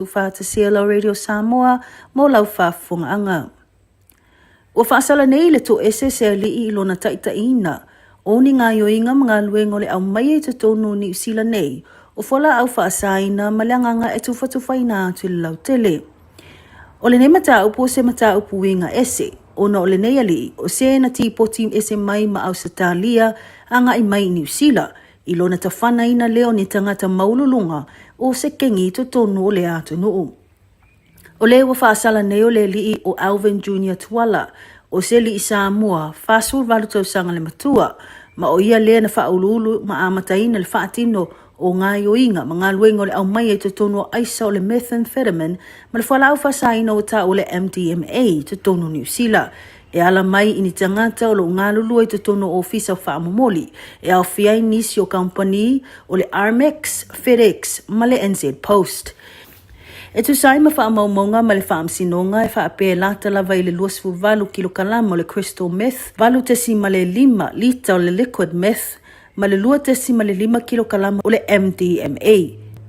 Tuufaatasia lau Radio Samoa mo lau faafofogaaga. Ua faasala nei le toese se alii i lona taitaiina o ni gaoioiga ma galuega o le aumaia i totonu o Niu Sila nei o fualaau faasaina ma le agaga e tufatufaina atu i le lautele. O lenei mataupu o se mataupu uiga ese ona o lenei alii o se na tipoti ese mai ma Ausetalia agai mai i Niu Sila i lona tafanaina lea o ni tagata maualuluga o se kengi i totonu o lea atunuu. O le ua faasala nei o le alii o Alvin Junior Tuala, o se alii Samoa, 48 tausaga le matua, ma o ia lea na faauluulu ma amataina le faatino o gaoioiga ma galuega o le aumaia i totonu o aisa o le methamphetamine ma le fualaau faasaina ua taua le MDMA i totonu o Niu Sila. E ala mai i ni tagata o lo o galulue i totonu o ofisa faamomoli, e aofia ai nisi o kamupani o le Aramex, FedEx ma le NZ Post. E tusa ai ma faamaumauga ma le Faamasinoga e faapea e lata lava i le 28 kilokalama o le crystal meth, 8.5 lita o le liquid meth, ma le 2.5 kilokalama o le MDMA,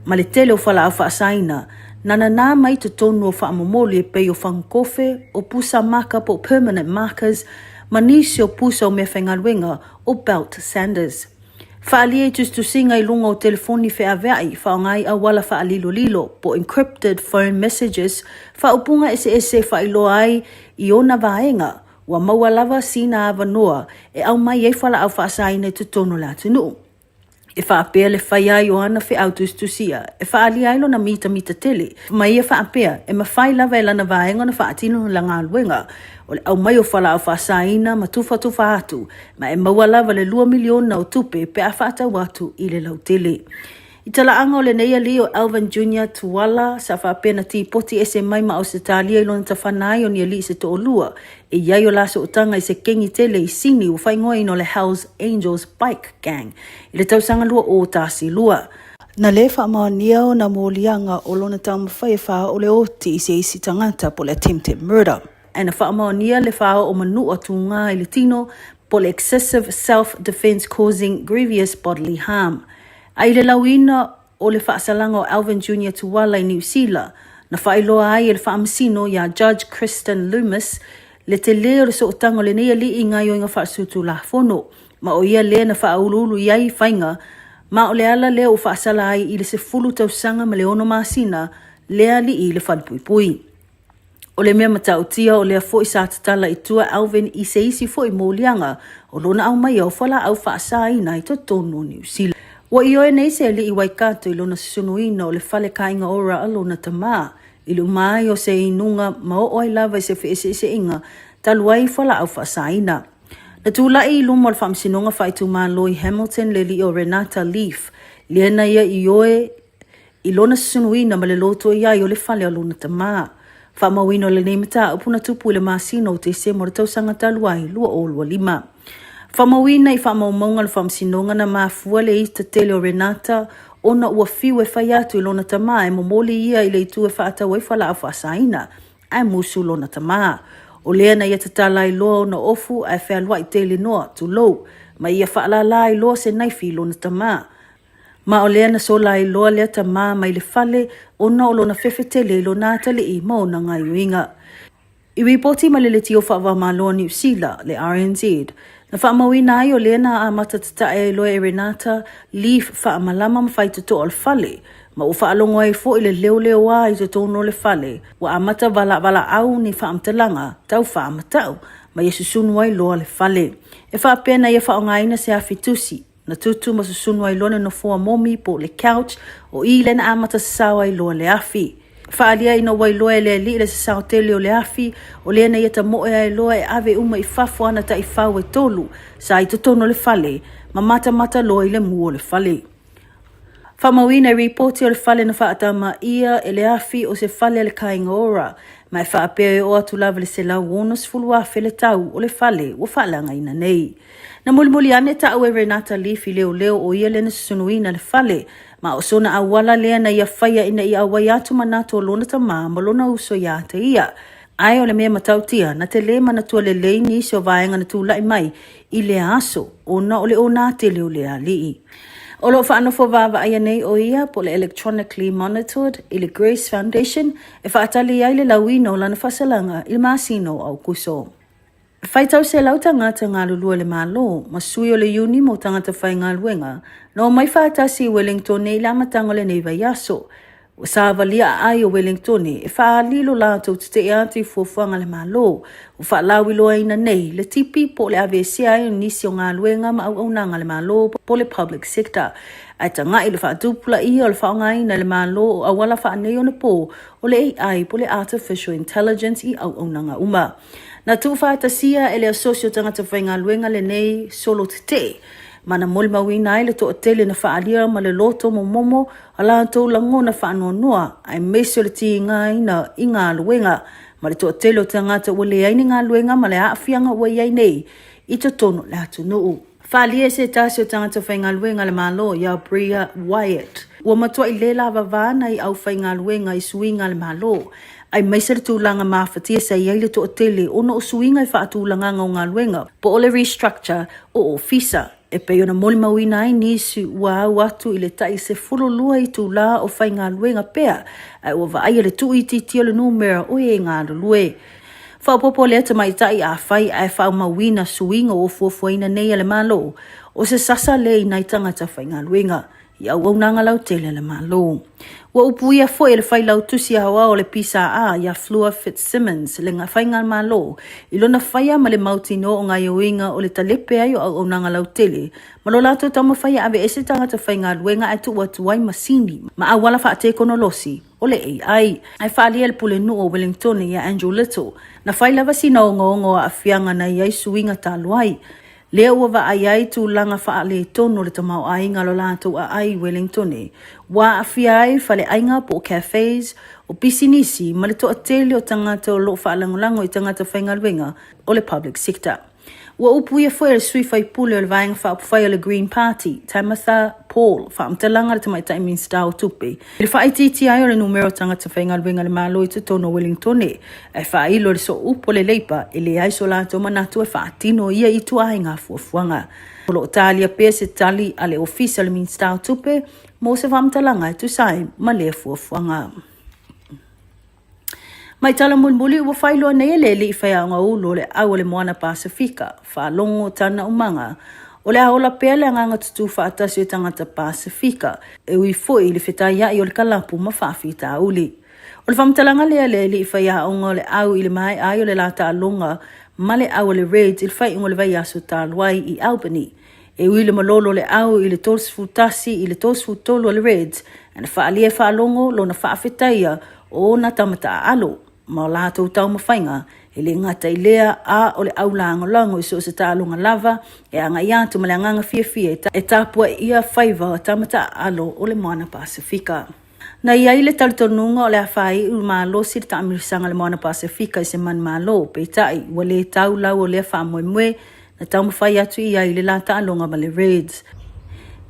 ma le tele o fualaau faasaina, na nanā mai totonu o faamomoli e pei o fagukofe, o pusa maka po o permanent markers, ma nisi o pusa o meafaigaluega o belt sanders. Faaalia i tusitusiga i luga o telefoni feaveai, faaaoga ai auala faalilolilo po o encrypted phone messages, faaupuga eseese e faailoa ai i ona vaega, Ua maua lava sina avanoa e aumai ai fualaau faasaina i totonu o le atunuu. E faapea le fai ai o ana feau tusitusia e faaalia ai lona mitamita tele ma ia faapea e mafai lava e lana vaega ona faatino la galuega o le aumai o fualaau faasaina ma tufatufa atu ma e maua lava le $2 miliona o tupe pe a faatau atu i le lautele. I talaaga o lenei alii o Alvin Junior Tuala sa faapea na tipoti ese mai ma Ausetalia i lona tafana ai o ni alii se toalua e i ai o la sootaga i se kengi tele i Sini ua faaigoaina o le Hells Angels Bike Gang i le tausaga 2012. Na le faamaonia ona moliaga o lona taumafai e faaoo le oti i se isi tagata po o le attempted murder. Ae na faamaonia le faaoo manua tugā i le tino po o le excessive self defence causing grievous bodily harm. A i le lauina o le faasalaga o Alvin Junior Tuala i Niu Sila, na faailoa ai e le faamasino iā Judge Kristen Loomis le telē o le sootaga o lenei alii i gaoioiga faasolitulafono, ma o ia lea na faauluulu i ai faiga, ma o le ala lea ua faasala ai i le 10 tausaga ma le 6 masina lea alii i le falepuipui. O le mea matautia o lea foi sa tatala i tua Alvin i se isi foi moliaga o lona aumaia o fualaau faasaina i totonu o Niu Sila. Ua ioe nei se alii Waikato i lona susunuina o le fale kāinga ora a lona tamā i le uma ai o se inuga ma oo ai lava i se feeseeseaiga talu ai fualaau faasaina. Na tulai i luma o le Faamasinoga Faaitumalo i Hamilton le alii o Renata Leaf, lea na ia ioe i lona susunuina ma le loto i ai o le fale o lona tamā. Faamauina o lenei mataupu na tupu i le masina o Tesema o le tausaga talu ai 2025. Faamauina i faamaumauga o le Faamasinoga na mafua le ita tele o Renata ona ua fiu e fai atu i lona tamā e momoli ia i le itu e faatau ai fualaau faasaina ae musu lona tamā. O lea na ia tatala ai loa ona ofu ae fealuai tele noa, tulou, ma ia faalala ai loa se naifi i lona tamā. Ma o lea na sola ai loa lea tamā mai le fale ona o lona fefe tele i lona atalii ma ona gaioiga. I ripoti ma le Letio Faavaomalo a Niu Sila, le RNZ, na faamauina ai o lea na amata tatae ai loa e Renata Leaf faamalama ma faitotoa o le fale, ma ua faalogo ai foi le leoleoā i totonu o le fale, ua amata valaau ni faamatalaga tau faamatau, ma ia susunu ai loa le fale. E faapea na ia faaaogaina se afi tusi, Na tutu ma susunu ai loa le nofoa momi po o le couch, o i lea na amata sasao ai loa le afi. Faaalia ina ua iloa e le alii le sasao tele o le afi, o lea na ia tamoe ai loa e ave uma i fafo ana taifau e tolu sa i totonu o le fale, ma matamata loa i le mu o le fale. Faamauina i ripoti o le fale na faatama ʻia e le afi o se fale a le Kāinga Ora, ma e faapea e oo atu lava i le $160,000 le tau o le fale ua faaleagaina nei. Na mulimuli ane taʻu e Renata Leaf i leoleo o ia lea na susunuina le fale, ma o sona auala lea na ia faia ina ia auai atu manatu o lona tamā ma lona uso iā te ia. Ae o le mea matautia, na te lē manatua lelei nisi o vaega na tulaʻi mai i lea aso, ona o le onā tele o lea alii. O lo o faanofo vaavaaia nei o ia po o le electronically monitored i le Grace Foundation e faatali ai le lauina o lana faasalaga i le masina o Aokuso. E faitau 100 tagata galulue le Malo ma sui o le iuni mo tagata faigaluega na omai faatasi i Wellingtone i le amataga o lenei vaiaso. Ua savalia aai o Wellingtone e faaali lo latou tetee atu i fuafuaga a le Malo ua faalauiloaina nei le tipi po o le aveesea ai o nisi o galuega ma auaunaga a le Malo po o le public sector ae tagai i le faatupulaia o le faaaogaina e le Malo o auala faaneionapo o le AI po o le Artificial Intelligence i auaunaga uma. Na tuufaatasia e le Asosi o Tagata Faigaluega lenei solo tetee ma na molimauina ai le toatele na faaalia ma le loto momomo a latou lagona faanoanoa aemaise o le tigaina i galuega ma le toatele o tagata ua leai ni galuega ma le aafiaga ua i ai nei i totonu o le atunuu. Faaalia e se tasi o tagata faigaluega a le Malo ia Bria Wyatt, ua matuai le lavava nai aufaigaluega i suiga a le Malo, aemaise le tulaga mafatia sa i ai le toatele ona o suiga i faatulagaga o galuega po o le restructure o ofisa. E pei ona molimauina ai nisi ua au atu i le tai 12 itulā o faigaluega pea, ae ua vaaia le tuuitiitia o le numera o e galulue. Faaopoopo lea tamaitai afai ae faaumauina suiga ua fuafuaina nei a le Malo, o se sasa lea i nai tagata faigaluega i auaunaga lautele a le Malo. Ua upuia foi e le Failautusi Aoao o le PSA ia Fleur Fitzsimmons le Faigamalo i lona faia ma le mautinoa o gaioiga o le talepe ai o auaunaga lautele ma lo latou taumafai e aveese tagata faigaluega ae tuu atu ai masini ma auala faatekonolosi o le AI. Ae faaalia e le Pulenuu o Wellingtone ia Andrew Little, na fai lava sina ogaoga o aafiaga na i ai suiga talu ai. Lea ua vaai ai tulaga faaletonu o le tamaoaiga o lo latou aai i Wellingtone, ua aafia ai faleaiga po o cafes, o pisinisi ma le toatele o tagata o lo o faalagolago i tagata faigaluega o le public sector. Ua upuia foi e le sui faipule o le Vaega Faaupufai o le Green Party, Tamatha Paul, faamatalaga a le Tamaitai Minisita o Tupe, i le faaitiitia ai o le numera o tagata faigaluega a le Malo i totonu o Wellingtone, ae faailo i le sooupu o le Leipa e leai so latou manatu e faatino ia ituaiga fuafuaga. O lo o talia pea se tali a le Ofisa o le Minisita o Tupe mo se faamatalaga e tusa ai ma lea fuafuaga. Mai tala mulimuli ua faailoa nei e le alii faiaoga ulu o le au o le Moana Pasefika, Faalogo Tana Umaga, o le a ola pea le agaga tutū faatasi o tagata Pasefika, e ui foi i le fetaiaʻi o le kalapu ma faafitauli. O le faamatalaga lea a le alii faiaoga o le au i le maea ai o le la taaloga ma le au a le Reds i le faaiuga o le vaiaso talu ai i Albany. E ui le malolo o le au i le 31 i le 33 a le Reds, na faaalia e Faalogo lona faafetaia o ona tama taaalo ma o latou taumafaiga, e le gata i lea, a o le au lagolago i so o se taaloga lava e agai atu ma le agaga fiafia e tapuaia faiva o tama taaalo o le Moana Pasefika. Na i ai le talitonuga o le a faaiu malosi le taamilisaga a le Moana Pasefika i se manumalo, peitai, ua le tau lau o lea faamoemoe na taumafai atu i ai i le la taaloga ma le Reds.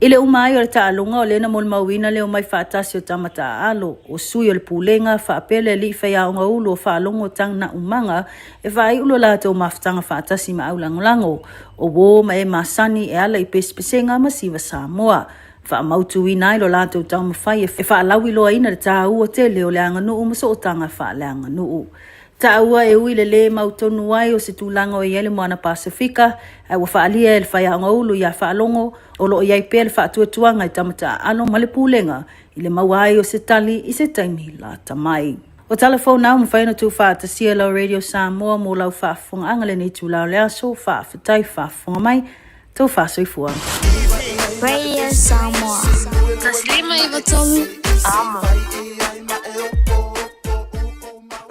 I le uma ai o le taaloga, o lea na molimauina le omai faatasi o tama taaalo, o sui o le Pulega, faapea le alii faiaoga ulu o Faalogo Tang Umaga e faaiu lo latou mafutaga faatasi ma aulagolago, o uō ma e masani e ala i pesepesega ma siva Samoa. Faamautuina ai lo latou taumafai e faalauiloaina le tāua tele o le aganuu ma sootaga faaleaganuu. Taua e ui le lē mautonu ai o se tulaga o i ai le Moana Pasefika, ae ua faaalia e le faiaoga ulu iā Faalogo, o lo o i ai pea le faatuatuaga i tama taaalo ma le pulega i le maua ai o se tali i se taimi lata mai. O tala fou na ua mafai ona tuufaatasia e lau Radio Samoa mo lau faafofogaaga lenei itula o le aso. Faafetai faafofoga mai. Tofa soifua. Radio Samoa. 153 Amo.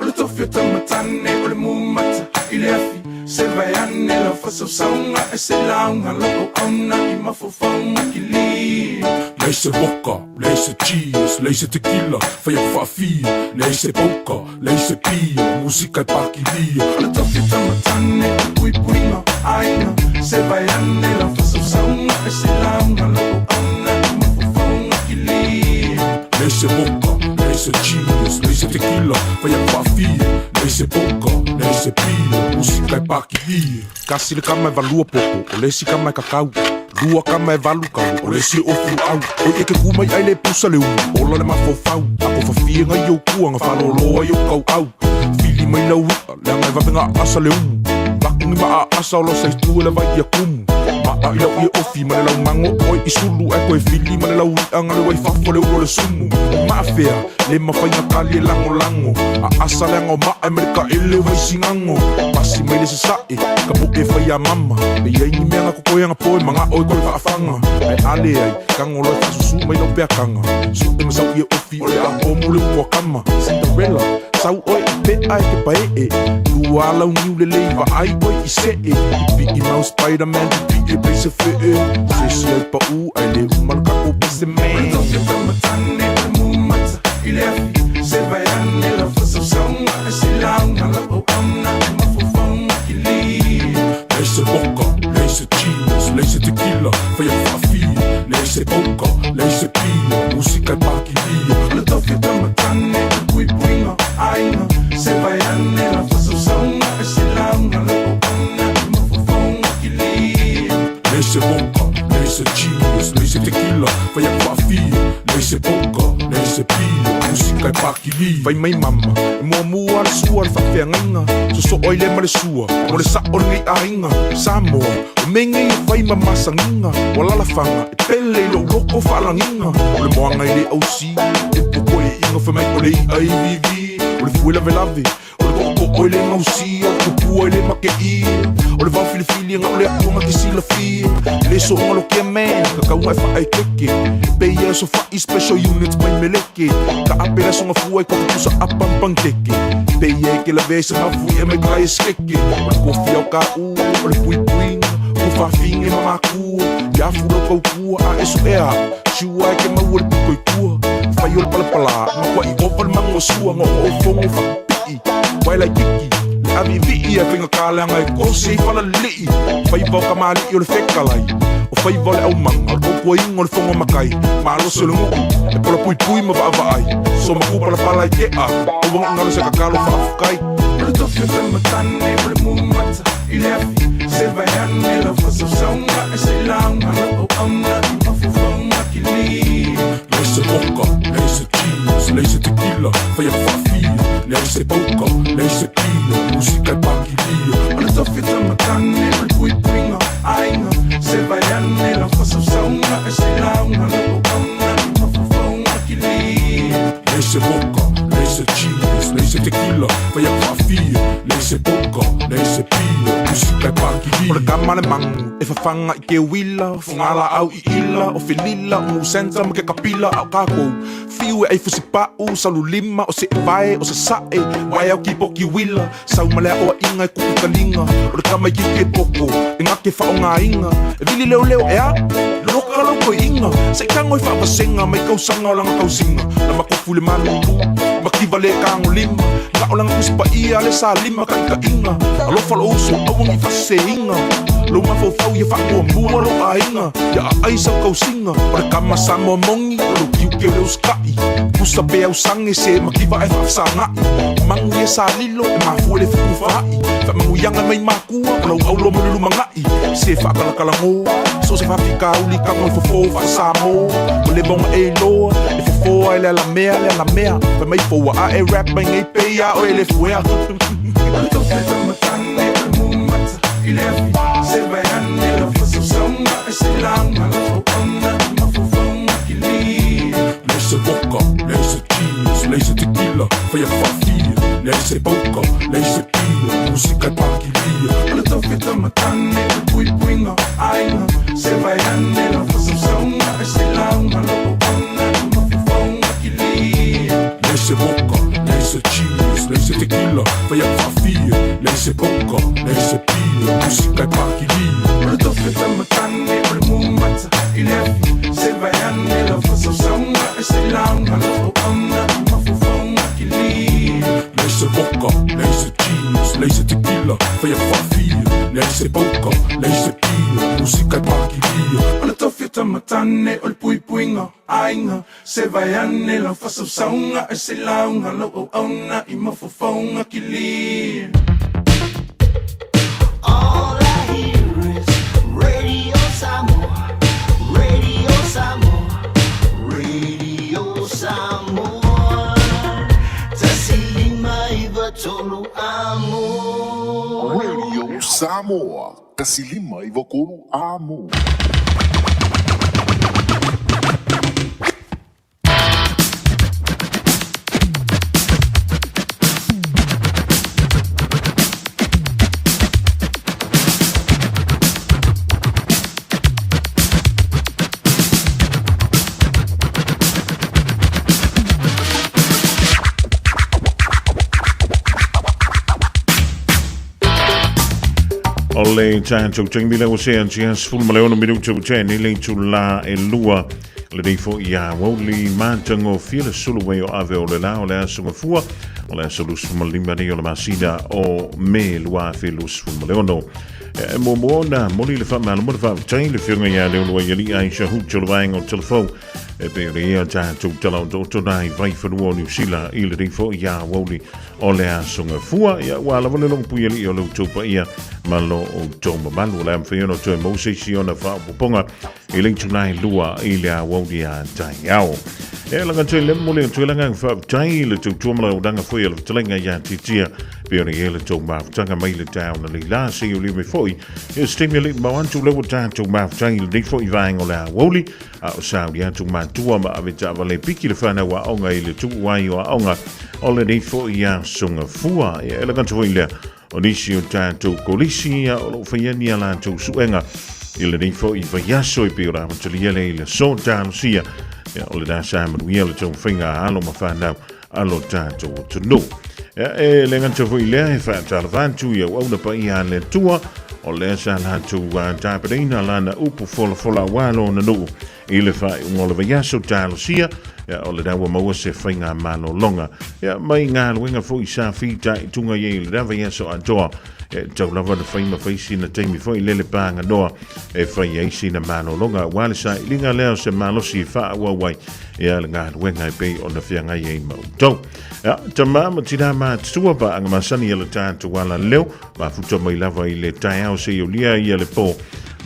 O le tofi o tamatane o le mumata i le afi Se vae ane lau fasausauga e se lauga lau auauna i mafaufauga kili. Leai se vodka, leai se cheese, leai se tequila, fai aku faafia, leai se poka, Leai se pia, musika e pakilia. O le tofi o tamatane o le puipuiga aiga Se vae ane lau fasausauga e se lauga lau auauna i mafaufauga kili. Leai se vodka, leai se cheese, leai se tequila, fai aku faafia, leai se poka, leai se pia, musika e pakilia. Kasi le kama e valua popo, o le isi kama e kakau. Lua kama e valu kau, o le isi e ofu luau. Oi e ke ku mai ai le pusa le umu, ola le mafaufau. A ko fafie ngai ou kua, nga falolo ai ou kauau. Fili mai lau i'a, leaga e vave nga asa le umu. Vaku ni maa asa o lo sa itu e le vai ia kumu. Maa i lau ie ofi ma le lau mago oi i sulu. Ae koe fili ma le lau i'a nga le wai fafo le ulo le sumu. Maa fea, le mafai nga kali e lagolago. A asa leaga o maa e ma le kaele o Vaisigano. Pasi mai le sasae, ka po'e fai a mama. Pe i ai ni mea nga kokoe anga po e maga'o e koe faafaga. Ae a leai, tago loa e faasusū mai lau peakaga. Su'e ma sau ie ofi o le a pomu le upu a kama. Cinderella, sau oe i pe'a e ke pae'e. Lua lau niu lelei vaai oe i se'e. Pipi'i mau Spiderman, pipi'i e pei se fe'e. Se isi ai pa'ū ae le uma le takou pese man. Leai se vodka, leai se gin, leai se tequila, faia faafia, leai se poka, leai se pia, musika e pakilia. Leai se vodka, leai se gin, leai se tequila, faia faafia, leai se poka, leai se pia, musika e pakilia. Fai mai mama, e muamua le sua le faafeagaiga, sosoo ai le ma le sua, mo le sa'o lenei aiga. Samoa, o mea nei e fai ma masagiga, o alalafaga e pele i lou loko faalagiga. O le moaga e le ausi, upu koe'iga fai mai o le i'a i vivi, o le fue lavelave, o le to'oto'o e le gausia, o le tupua e le make'i, o le vao filifili ga o le atua ga te silafia. Le so'oga lokia man, kakauga e fa'aekeke, peia e sofa'i special units mai meleke, ka'ape le aso gafua e kofutusa apa ma panikeke, peia e ke lavea i se mafui'a mai kai e sekeke. O le kofia o ka'u, o le puipuiga, o fafine ma makua, ia afu lau kaukua a e su'ea a'u, siua e ke maua le piko i tua. Fai o le palapalā, matua'i ova le mago o sua, gaogaʻo fogo faapi'i, wae laititi, le avi'ivi'i ae faigata leaga e kosi ai falalili'i. Faiva o kamāli'i o le fekalai, o faiva o le aumaga, o le tautuaina o le fono matai, malosi o le nu'u, e polapuipui ma vaavaai, somaku palapala i te'a, aua ne i galo se tatalo faafetai. Leai se vodka, leai se gin, leai se tequila, faia faafia, leai se poka, leai se pia, musika e pakilia. Leai se vodka, leai se gin, leai se tequila, faia faafia, leai se poka, leai se pia, musika e pakilia. O le kama le magu e fafaga i ke uila, o fugalaau i ila, o felila, o musenta ma ke kapila, a o kakou fiu e ai fusipa'u, saululima, o se'evae, o sasa'e, wae ao kipoki uila, sau ma le aʻoaʻiga e kuʻu kaliga, o le kama ikiki e poko, e gake faʻogaina, e vili leoleo ea, loka lau koiʻiga, se i tago e faavasega mai kausaga o laga tausiga, na makofu i le malulu, makiva le tagolima, ga'o laga tusi paia le salima kaʻikaʻiga, alofa lou uso aua ne i faaseseina, lou mafaufau ia faamuamua lou aiga, ia aai sau tausiga, o le kama Samoa moni, o lou tiute o le usitaʻi, pusa pe ausage se makiva ae faafesagaʻi, magu ia sa lilo e mafua i le fetufaai, faamanuiaga mai makua o lau aulo mo le lumanaʻi, se faakalakalagō, so o se faafitauli tago e fofō faa-Samoa, ua leva ona e iloa, e fofō ai le alamea le alamea, fai mai foua ae rap mai nei pei a oe le fuea. Leai se vodka, leai se gin, leai se tequila, faia faafia, leai se poka, leai se pia, musika e pakilia. Leai se vodka, leai se gin, leai se tequila, faia faafia, leai se poka, leai se pia, musika e pakilia. Leai se vodka, leai se gin, leai se tequila, faia faafia, leai se poka, leai se pia, musika e pakilia. All I hear is Radio Samoa. Radio Samoa, 153 Amo. O le tatou taimi lea ua sea tia 16 minute ua tea nei le itulā e lua lenei foi ia aoauli matagofie le sulu ai o ave o le la o le aso gafua o le aso 25 nei o le masina o Me 2026. E muamua ona momoli le faamalo ma le faafetai i le Afioga ia Leuluaialii Aisha Huti o le Vaega o Telefou e pei ona ia tatou tala otooto na i Vaifanua o Niu Sila i lenei foi ia aoauli o le aso gafua. Ia ua lava le logopuialii o lo outou paia ma lo outou mamalu. O le a mafai ona toe maua se isi ona faaopoopoga i le itula e lua i le aoauli a taeao. E laga atu ai le momoli atu ai le agaga faafetai i le tautua ma le auaunaga foi a le fetalaiga ia Titia pei ona i ai le tou mafutaga mai le taeao na nei la seia ulia mai foi i se taimi e le i mamao atu lea ua tatou mafuta i lenei foi vaega o le aoauli a o sauni atu matua ma ave taavale piki le whanau aoga i le tuu ai o aoga o lenei foi aso gafua. E laga atu foi lea O nisi o tatou kolisi ia o lo o faia ni a latou suega i lenei foi vaiaso e pei o le amatalia lea i le aso talosia. Ia, o lena sa manuia le taumafaiga a alo ma fanau a lo tatou atunuu. Ia, e le gata foi lea e faatalofa atu i auauna paia a le Atua, o lea sa latou tapenaina lana upu folafola aua lona nuu I le faaiuga o le vaiaso talosia, ia, o lena ua maua se faiga malologa. Ia, mai galuega foi sa fitaituga i ai i lena vaiaso atoa. E tau lava na fai ma fai sina taimi foi lele paganoa e fai ai sina malologa aua le sailiga lea o se malosi e faaauau ai ia le galuega e pei ona feagai ai ma outou. Ia, tama ma tinā matutua paaga masani a le tatou ala leo, mafuta mai lava i le taeao seia ulia ia le po.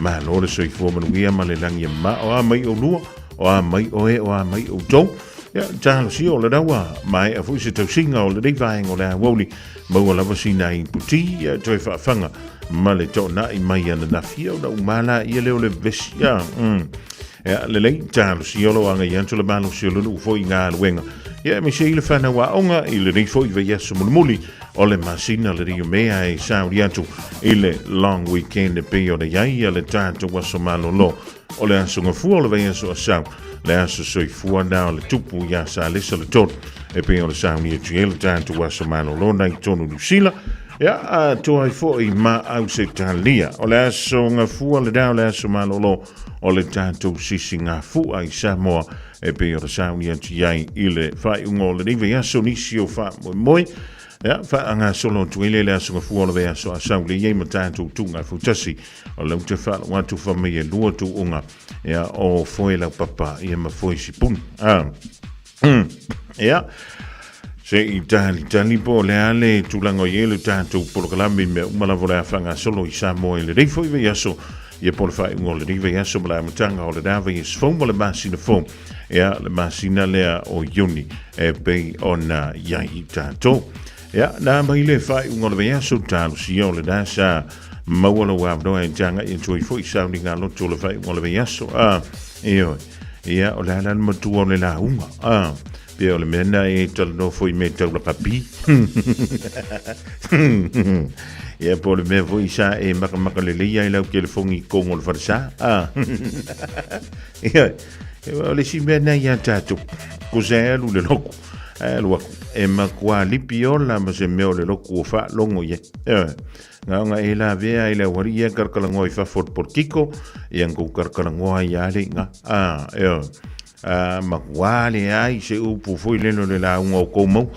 Malo le soifua manuia ma le lagi e mao a mai olua, o a mai oe, o a mai outou. Ia, talosia o le raua, maea foi se tausiga o lenei vaega o le aoauli, maua lava sina iputi, ia toe faafaga ma le toonai mai ananafi, ia ona uma laia lea o le vesi. Ia, Ia, lelei, talosia o lo o agai atu le malosi o le nuu foi i galuega. Ia, aemaise ai le fanau aoga i lenei foi vaiaso mulimuli o le masina lenei o Mea e sauni atu i le long weekend e pei ona i ai le tatou aso malolo o le aso Gafua o le vaiaso Asau, le aso soifua na o le tupu iā Salesa le tolu e pei ona sauni atu i ai le tatou aso malolo na i totonu o Niu Sila. Ia, atoa ai foi ma Ausetalia. O le aso Gafua lena o le aso malolo o le tatou sisigafua i Samoa e pei ona sauni atu i ai i le faaiuga o lenei vaiaso nisi o faamoemoe. Ia, faagasolo atu ai lea i le aso Gafua o le vaiaso Asau lea i ai ma tatou tuugafautasi. O lea ou te faalogo atu fai mai e lua tuuga, ia, o foe laupapa, ia ma foe sipuni. Ah. Ia, se i talitali po o le a le tulaga o i ai le tatou polokalame i mea uma lava o le a faagasolo i Samoa i lenei foi vaiaso, ia po o le faaiuga o lenei vaiaso ma le amataga o lena vaiaso fou ma le masina fou, ia, le masina lea o Iuni e pei ona i ai i tatou. Ia, na mai le faaiuga o le vaiaso talosia o lena sa maua lou avanoa e te agai atu ai foi i sauniga loto o le faaiuga o le vaiaso. Ah, ioe. Ia, o le a la le matua o le lauga? Ah, pe o le mea na e talanoa foi i mea tau lakapi. Ia, po o le mea foi sa e makamaka lelei ai lau telefoni i totonu o le falesa. Ah. Ia, o le isi mea na ia tatou, ko se alu le loku, ae alu aku, e matua lipi ola ma se mea o le loku o faalogo i ai. Ioe. Ngaonga e lavea ai le aualii ia kalakalanoa i fafo o le polokiko, ia na kou kalakalanoa ai ia le iga. A, ioe. A, matua leai se upu foi lele o le lauga o kou maua.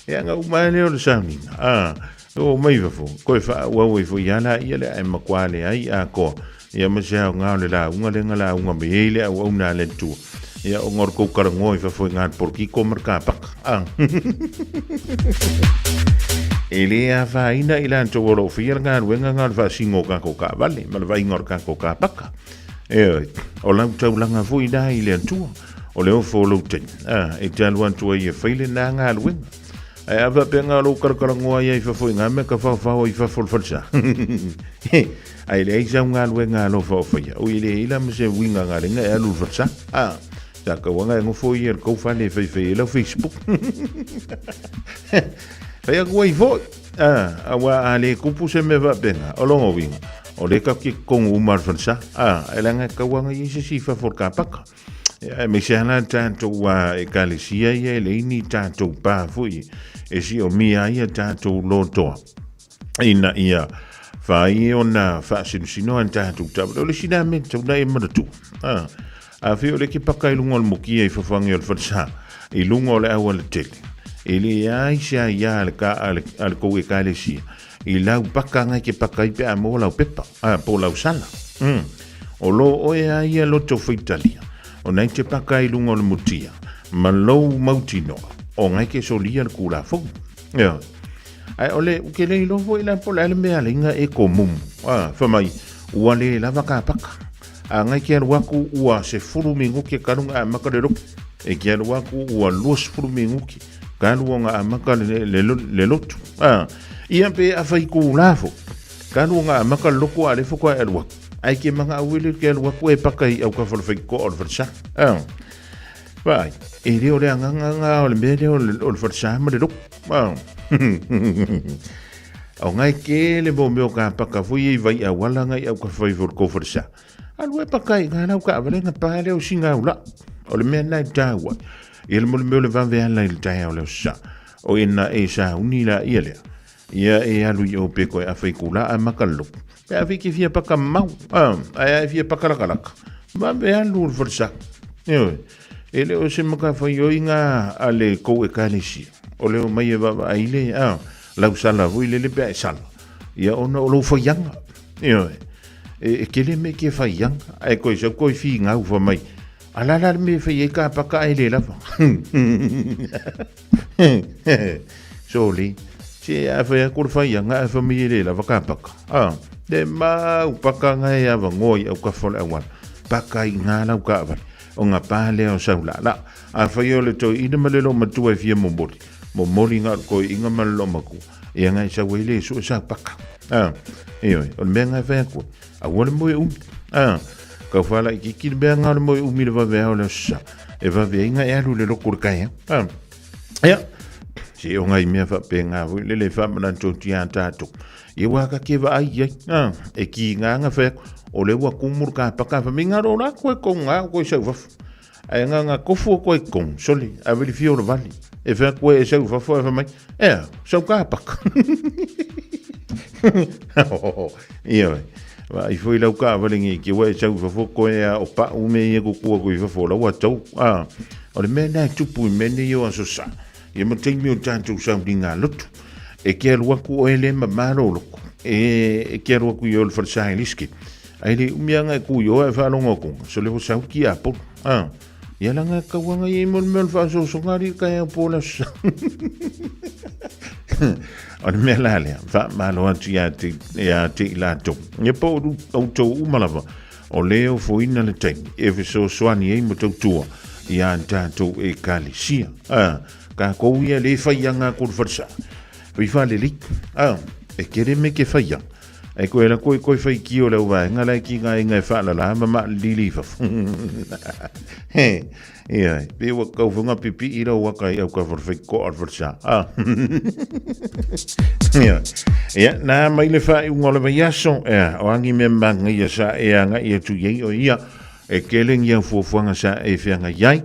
Ia na uma ai lea o le sauniga. A, oo mai i fafo, koe faaauau ai foi ia laia lea ae matua leai atoa. Ia ma se aoga o le lauga lea na lauga mai ai le auauna a le Atua. Ia ona o le tou talanoa i fafo i ngā polokiko ma le kapaka. Ah. E le afaina i latou o lo o faia le galuega na o le faasino o tatou taavale ma le vaaiga o le tatou kapaka. Ioe, o lau taulaga foi la i le Atua. O le ofo o lou taimi, a, e te alu atu ai e fai lena galuega. Ae a faapea na o lou kalakalanoa ai i fafo i ngā mea ka whaowhao i fafo o le falesa. Ae leai sau galuega alofa o faia. Ui e leai la ma se uiga galega e alu i le falesa. A, sa tauaga e nofo ia i le tou fale e faifai ai lau Facebook. Fai atu ai foi. A, aua a le tupu se mea faapena, o lona uiga, o lea tatou te totonu uma i le falesa. A, e leaga e tauaga i ai se isi i fafo o le kapaka. Aemaise lava la tatou ekalesia ia e leai ni tatou pa foi e siomia ai a tatou lotoa ina ia fai ona faasinosino a tatou taavale. O le isi lea mea e tatau ona e manatua, afai o lea e te paka i luga o le mukia i fafo ane o le falesa, i luga o le aualatele, e leai se aia a le, a le, a le tou ekalesia i lau paka anga e te paka ai pe a maua lau pepa, po o lau sala. O lo oe a ia loto faitalia, o na e te paka ai i luga o le mutia, ma lou mautinoa, o na e te solia le Tulafono. Ioe. Ae o le, ou te le iloa foi la po o le a le mea alaiga e komumu. Fai mai, ua le lava ka paka. A na e te alu atu ua 10 minute talu ona amata le lotu. E te alu atu ua 20 minute talu ona amata le lotu. Ia pe a fai itula foi, talu ona amata le lotu a o lea faatoa e alu atu. Ae ke manaʻo ele ke alu atu e paka i autafa o le faitotoa o le falesa. Vaai, e le o le agaga lena o le mea lea o le falesa ma le lotu. O ngai tele mo mea o ka paka foi i vai auala ngai au ka fai fo le kou falesa. Alu e paka i ngā lau kaavale nga pā lea o singa au la. O le mea nai tāua. Ia le mo le mea o le vave ala i le taeao le aso sa. O ina e sauni la ia lea. Ia e alu i o pe koe a whai kula a maka le loku. Pe a whiki fia paka mau. Ai ai fia paka laka laka. Vave alu o le falesa. Ioe. E le o se maka whai o inga a le kou ekalesia. O leo mai e vava ai le, lau sala foi lele pe a e sala. Ia ona o lou whaianga. Ioe. E kele me ke whaianga. Ai koe sau koe whii ngau wha mai. A la la le me whai e ka paka ai le lava. Soli. Se a whai a kore whaianga a wha mai e le lava ka paka. Le mau paka ngai a wangoi au ka whale awala. Paka i ngā lau ka awale. O ngā pā lea o sau la la. A whai o le toi ina ma le lo matua e fia momoli. Momoli ngā koe inga ma le lo makua. Ia ngai sau e le sua sau paka. Ioe, o le mea ngai whai akua. Aua le moe umi. Kau whala i kiki le mea ngā le moe umi le vave ao le sa. E vave ai ngai alu le loko le kai. Ia, se o ngai mea whape ngā hui le le whamana tō tia tātou. Ia wā ka kewa ai ai. E ki ngā ngā whai akua. O le ua kumuru ka paka wha mi ngā rō rā koe ko ngā koe sau wafu. Ai ngā ngā kofu o koe kong, soli, a wili whio le vali. E whea koe e sau whawha e whamai, ea, sau ka paka. Ia wai. Wa i foi lau ka wale ngi ki wa e sau whawha koe a o pa ume ia kukua koe whawha lau a tau. O le mea nā tupu i mene i o aso sa. Ia ma taimi o tātou sau ni ngā lotu. E ke alu aku o ele ma māro loko. E ke alu aku i o le whalesa e liske. Ai le umi anga e kui o e whaalongo konga. So le ho sau ki a polu. Ia la ngā kauanga i mo le mea o le whaasosonga ri kai au pōla sa. O le mea la lea, wha malo atu ia te, ia te i lātou. Ia po o tau umalava, o le o foina le taimi, e fesoasoani ai mo tautua i a tātou ekalesia. Ka kou ia le whaianga ko le wharesa. Whai whaleli, e kere me ke whaianga. E koe la koe koe whai ki o lau vaenga lai ki ngā inga e whaalala ma ma lili fafo. He, ia, pe wa kau whanga pipi i rau waka i au ka whai ko ar wharsa. Ia, ia, nā mai le whai unga o le vai aso, ia, o angi me manga ia sa e anga ia tu iei o ia, e kele ngia fuafuanga sa e whianga iai.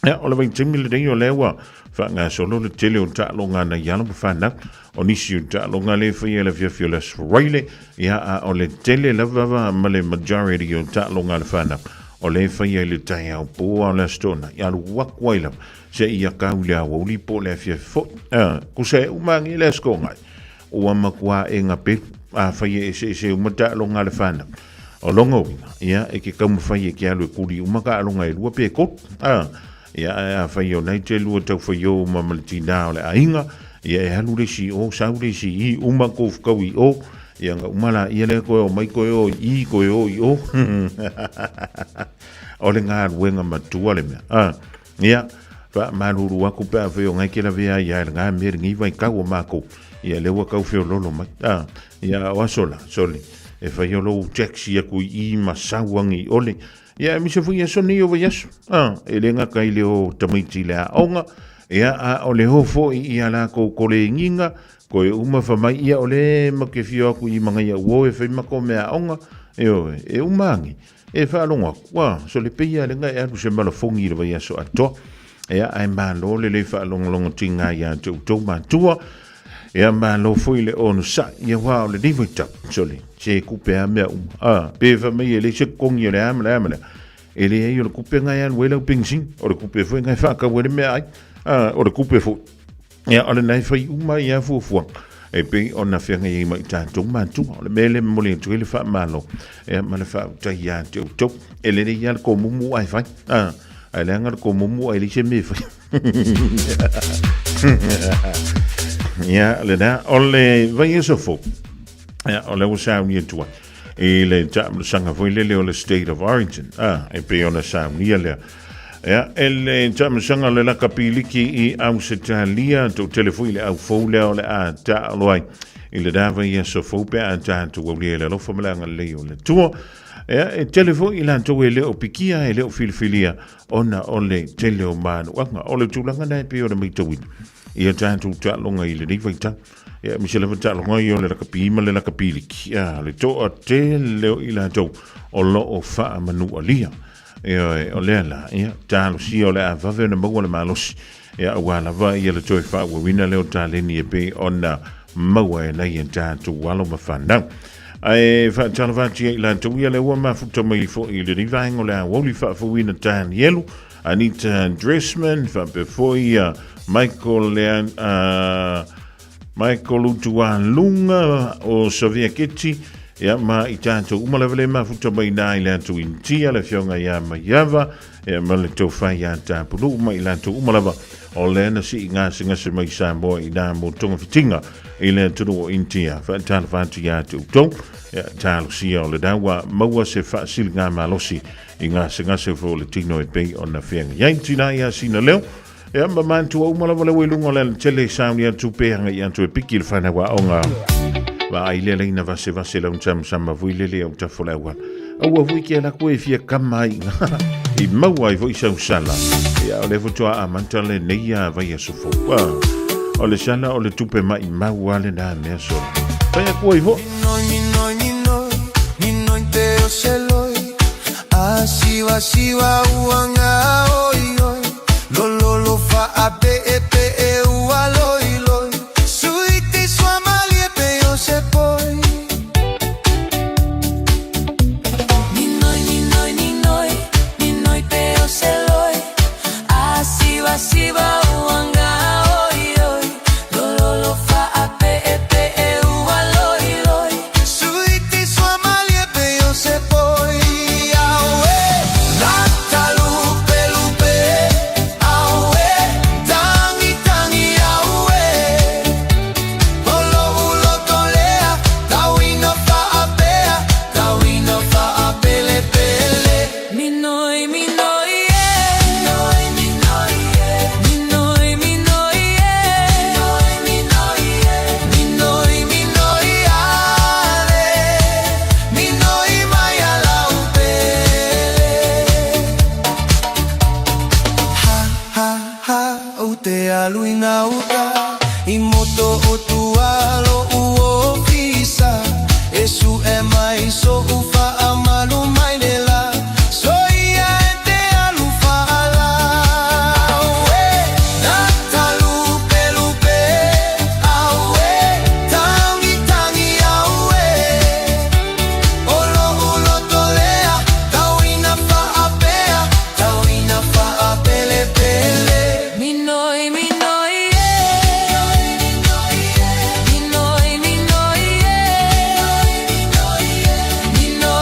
Ia, o le vaitaimi lenei o lea ua faagasolo le tele o taaloga a nai alo ma fanau, o nisi o taaloga lea e faia i le afiafi o le Aso Faraile, ia, a o le tele lava ma le majority o taaloga a le fanau, o lea e faia i le taeao pō a o le Aso Toonai, ia alu atu ai lava seia kau i le aoauli po o le afiafi foi. Kusa e uma agi le Aso Toonai, ua matua e gapelu, afai e eseese uma taaloga a le fanau. O lona uiga, ia, e ke taumafai e ke alu e kuli uma taaloga elua pe tolu. A, ia, ae afai o nai te lua taufai o uma ma le tinā o le aiga, ia, e alu le isi i o, sau le isi i i, uma kou fekau i o, ia, na uma laia lea toe o mai toe o i i, toe o i o. O le galuega matua le mea. A, ia, faamalulu aku pe afai o ngai ke lavea ai ia i lena mea i lenei vaitau o makou, ia lea ua tau feololo mai. A, ia, o aso la, sole, e fai o lou taxi aku i i ma sau age i ole. Ia, aemaise foi aso nei o vaiaso. A, e le gata i le o tamaiti i le aoga, ia, a o le o foi i a lakou kolegiga, Koe uma fa mai ia o le ma ke fio aku i mangai au o e fai ma ko mea aoga, ioe, e uma agi, e faalogo aku, ua, so le peia le ngai e alu se malafogi i le vaiaso atoa. Ia, ae malo le le faalogologo tiga ia te outou matua, ia malo foi le onosai, ia aua o lenei vaitau, sole, se kupe a mea uma, a, pe fa mai e leai se totogi o le a ma le a ma le a, e leai o le kupe ngai e alu ai lau penisini, o le kupe foi ngai e faatau ai le meaai, a, o le kupe foi. Ia, o lena e fai uma ia fuafuaga e pei ona feagai ai ma i tatou matua. O le mea lea e momoli atu ai le faamalo ia, ma le faautai ia te outou. E lelei lava le komumu ae fai. Ah, ae leaga le komumu ae leai se mea e fai. Ia, lena, o le vaiaso fou, ia, o lea ua saunia atu ai i le taamilosaga foi lele o le State of Origin, ah, e pei ona saunia lea. Ia, e le taamilosaga o le lakapi liki i Ausetalia, toatele foi le au fou lea o le a taalo ai i le la vaiaso fou pe a tatou aulia i le alofa ma le agalelei o le Atua. Ia, e tele foi i latou e le o pikia, e le o filifilia ona o le tele o manuaga. O le tulaga lena e pei ona matauina ia tatou taaloga i lenei vaitau. Ia, aemaise lava taaloga ia o le lakapi ma le lakapi liki. Ia, le toatele o i latou o lo o faamanualia. Ioe, o lea la, ia, talosia o le a vave ona maua le malosi, ia, aua lava ia le toe faaauauina lea o taleni e pei ona maua e nai a tatou alo ma fanau. Ae faatalofa atu ia i latou ia lea ua mafuta mai foi i lenei vaega o le aoauli faafouina Danielu, Anita Dressman, faapea foi ia Michael Lean, Michael Utualuga o Savia Keti, ia ma i tatou uma lava le mafuta mai nā i le atu Initia, le afioga ia Maiava, ia ma le tofa ia Tapunuu ma i latou uma lava o lea na sii gasegase mai Samoa i nā mo togafitiga i le atunuu o Initia. Faatalofa atu ia te outou, ia talosia o lena ua maua se faasiligamalosi i gasegase foi o le tino e pei ona feagai ai. Tina ia sina leo, Ia, ma manatua uma lava le ua i luga o le alatele i sauni atu pe agai atu e piki le whanau aoga. Vaai le leina vasevase lau samasama vui lele au tafo le auala. Aua vui ke ala koe e fia kama ai ngā. I maua ai foi sau sala. Ia, o le faatoa amata lenei a vaiaso fou. Ah, o le sala o le tupe mai mau a lena mea solo. Fai aku ai foi. Minoi, minoi, minoi, minoi te o seloi A siva siva uanga oi oi Lololo fa a pe e pe e ua loi loi Suiti sua malie pe o se poi Minoi, minoi, minoi, minoi pe o se loi A siva siva uanga oi oi Lololo fa a pe e pe e ua loi loi Suiti sua malie pe o se poi Aue Lata lupe lupe Aue Tangi tangi aue Olo ulo tolea Tauina faapea Tauina faapele pele Minoi, minoi, e Minoi, minoi, e Minoi, minoi, e Minoi, minoi, e Minoi, minoi, ale Minoi mai ala upele Ha, ha, ha, o te alu i ngā uta I moto o tualo u ofisa E su e mai so u faamalu mai le la So ia e te alu faala Aue, lata lupe lupe Aue, tangi tangi aue O lo'u loto lea, tauina faapea, tauina faapelepele. Minoi, minoi, e Minoi, minoi, e Minoi,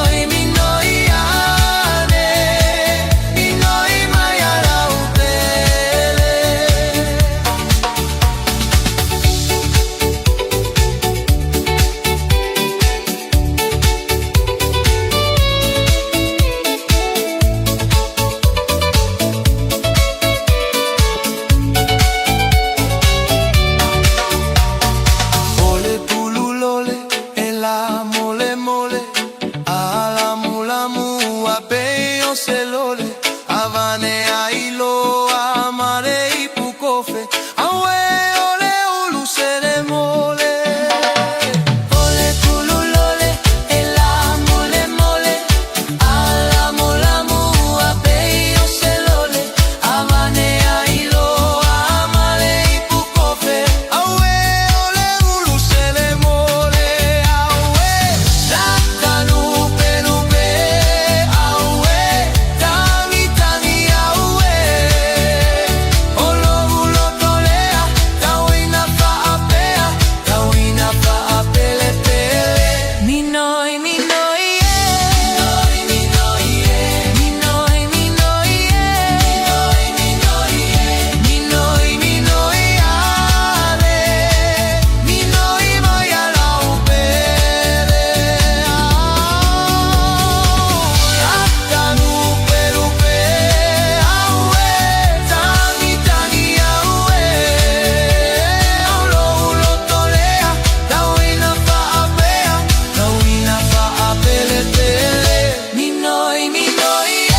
ipukofe, Auē o le ulu selemole. O le kululole e la molemole, A lamolamu ua pei o se lole, Avane ai loa ma le ipukofe, Auē o le ulu selemole. Auē lakalupelupe, Auē tagitagi, auē o lou loto lea, Tauina faapea, tauina faapelepele. Minoi, minoi e, minoi, minoi e, minoi, minoi e, minoi, minoi e, minoi, minoi ane, minoi mai a lau pele. Lakalupelupe, auē tagitagi, auē o lou loto lea, Tauina faapea, tauina faapelepele. Minoi, minoi e,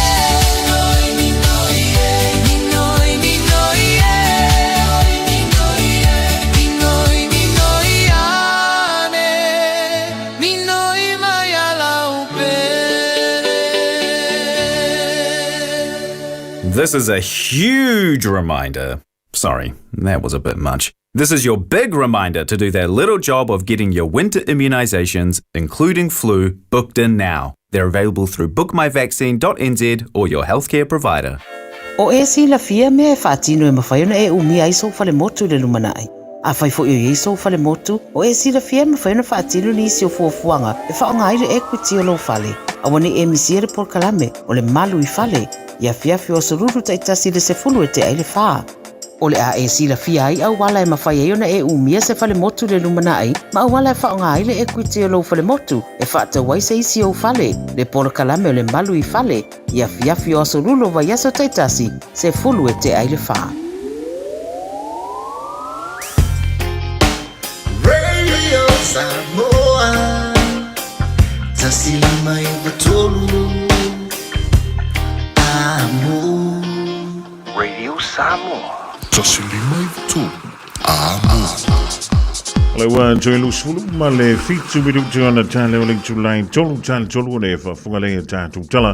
minoi, minoi e, minoi, minoi e, minoi e, minoi, minoi ane, minoi mai a lau pele. This is a huge reminder. Sorry, that was a bit much. This is your big reminder to do that little job of getting your winter immunisations, including flu, booked in now. They're available through bookmyvaccine.nz or your healthcare provider. O e silafia mea e faatino e mafai ona e umia ai sou falemotu i le lumanai. Afai foi o i ai sou falemotu, o e silafia e mafai ona faatino nisi o fuafuaga e faaaoga ai le equity o lou fale. Aua ne i e misia le polokalame o le Malu i Fale i afiafi o Aso Lulu taitasi i le 10 e tea i le 4. O le a e silafia ai auala e mafai ai ona e umia se falemotu i le lumanai ma auala e faaaoga ai le equity o lou falemotu e faatau ai se isi ou fale, le polokalame o le Malu i Fale i afiafi o Aso Lulu o vaiaso taitasi, 10 e tea i le 4. Radio Samoa 159 Amo. Radio Samoa. 153 Amo. O le ua toe 20 ma le 7 minuti ona tale o le itulai tolu tale tolu o le faafofoga lea tatou tala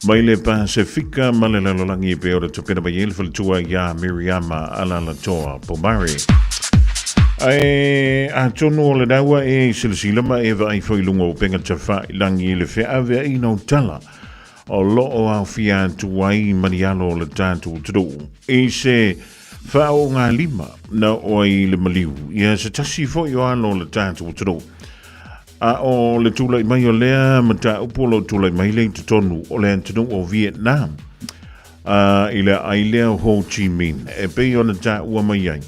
mai le Pasefika ma le lalolagi e pei ona tapena mai ai le faletua iā Miriama Alalatoa Pomare. Ae atonu o lena ua e silasila ma e vaai foi i luga o upega tafailangi i le feaveaiina o tala o lo o aofia atu ai ma ni alo o le tatou atunuu i se faaogalima na oo ai i le maliu ia se tasi foi o alo o le tatou atunuu. A o le tulai mai o lea mataupu o lo o tulai mai lea i totonu o le atunuu o Vietnam a i le aai lea o Ho Chi Minh e pei ona taua mai ai.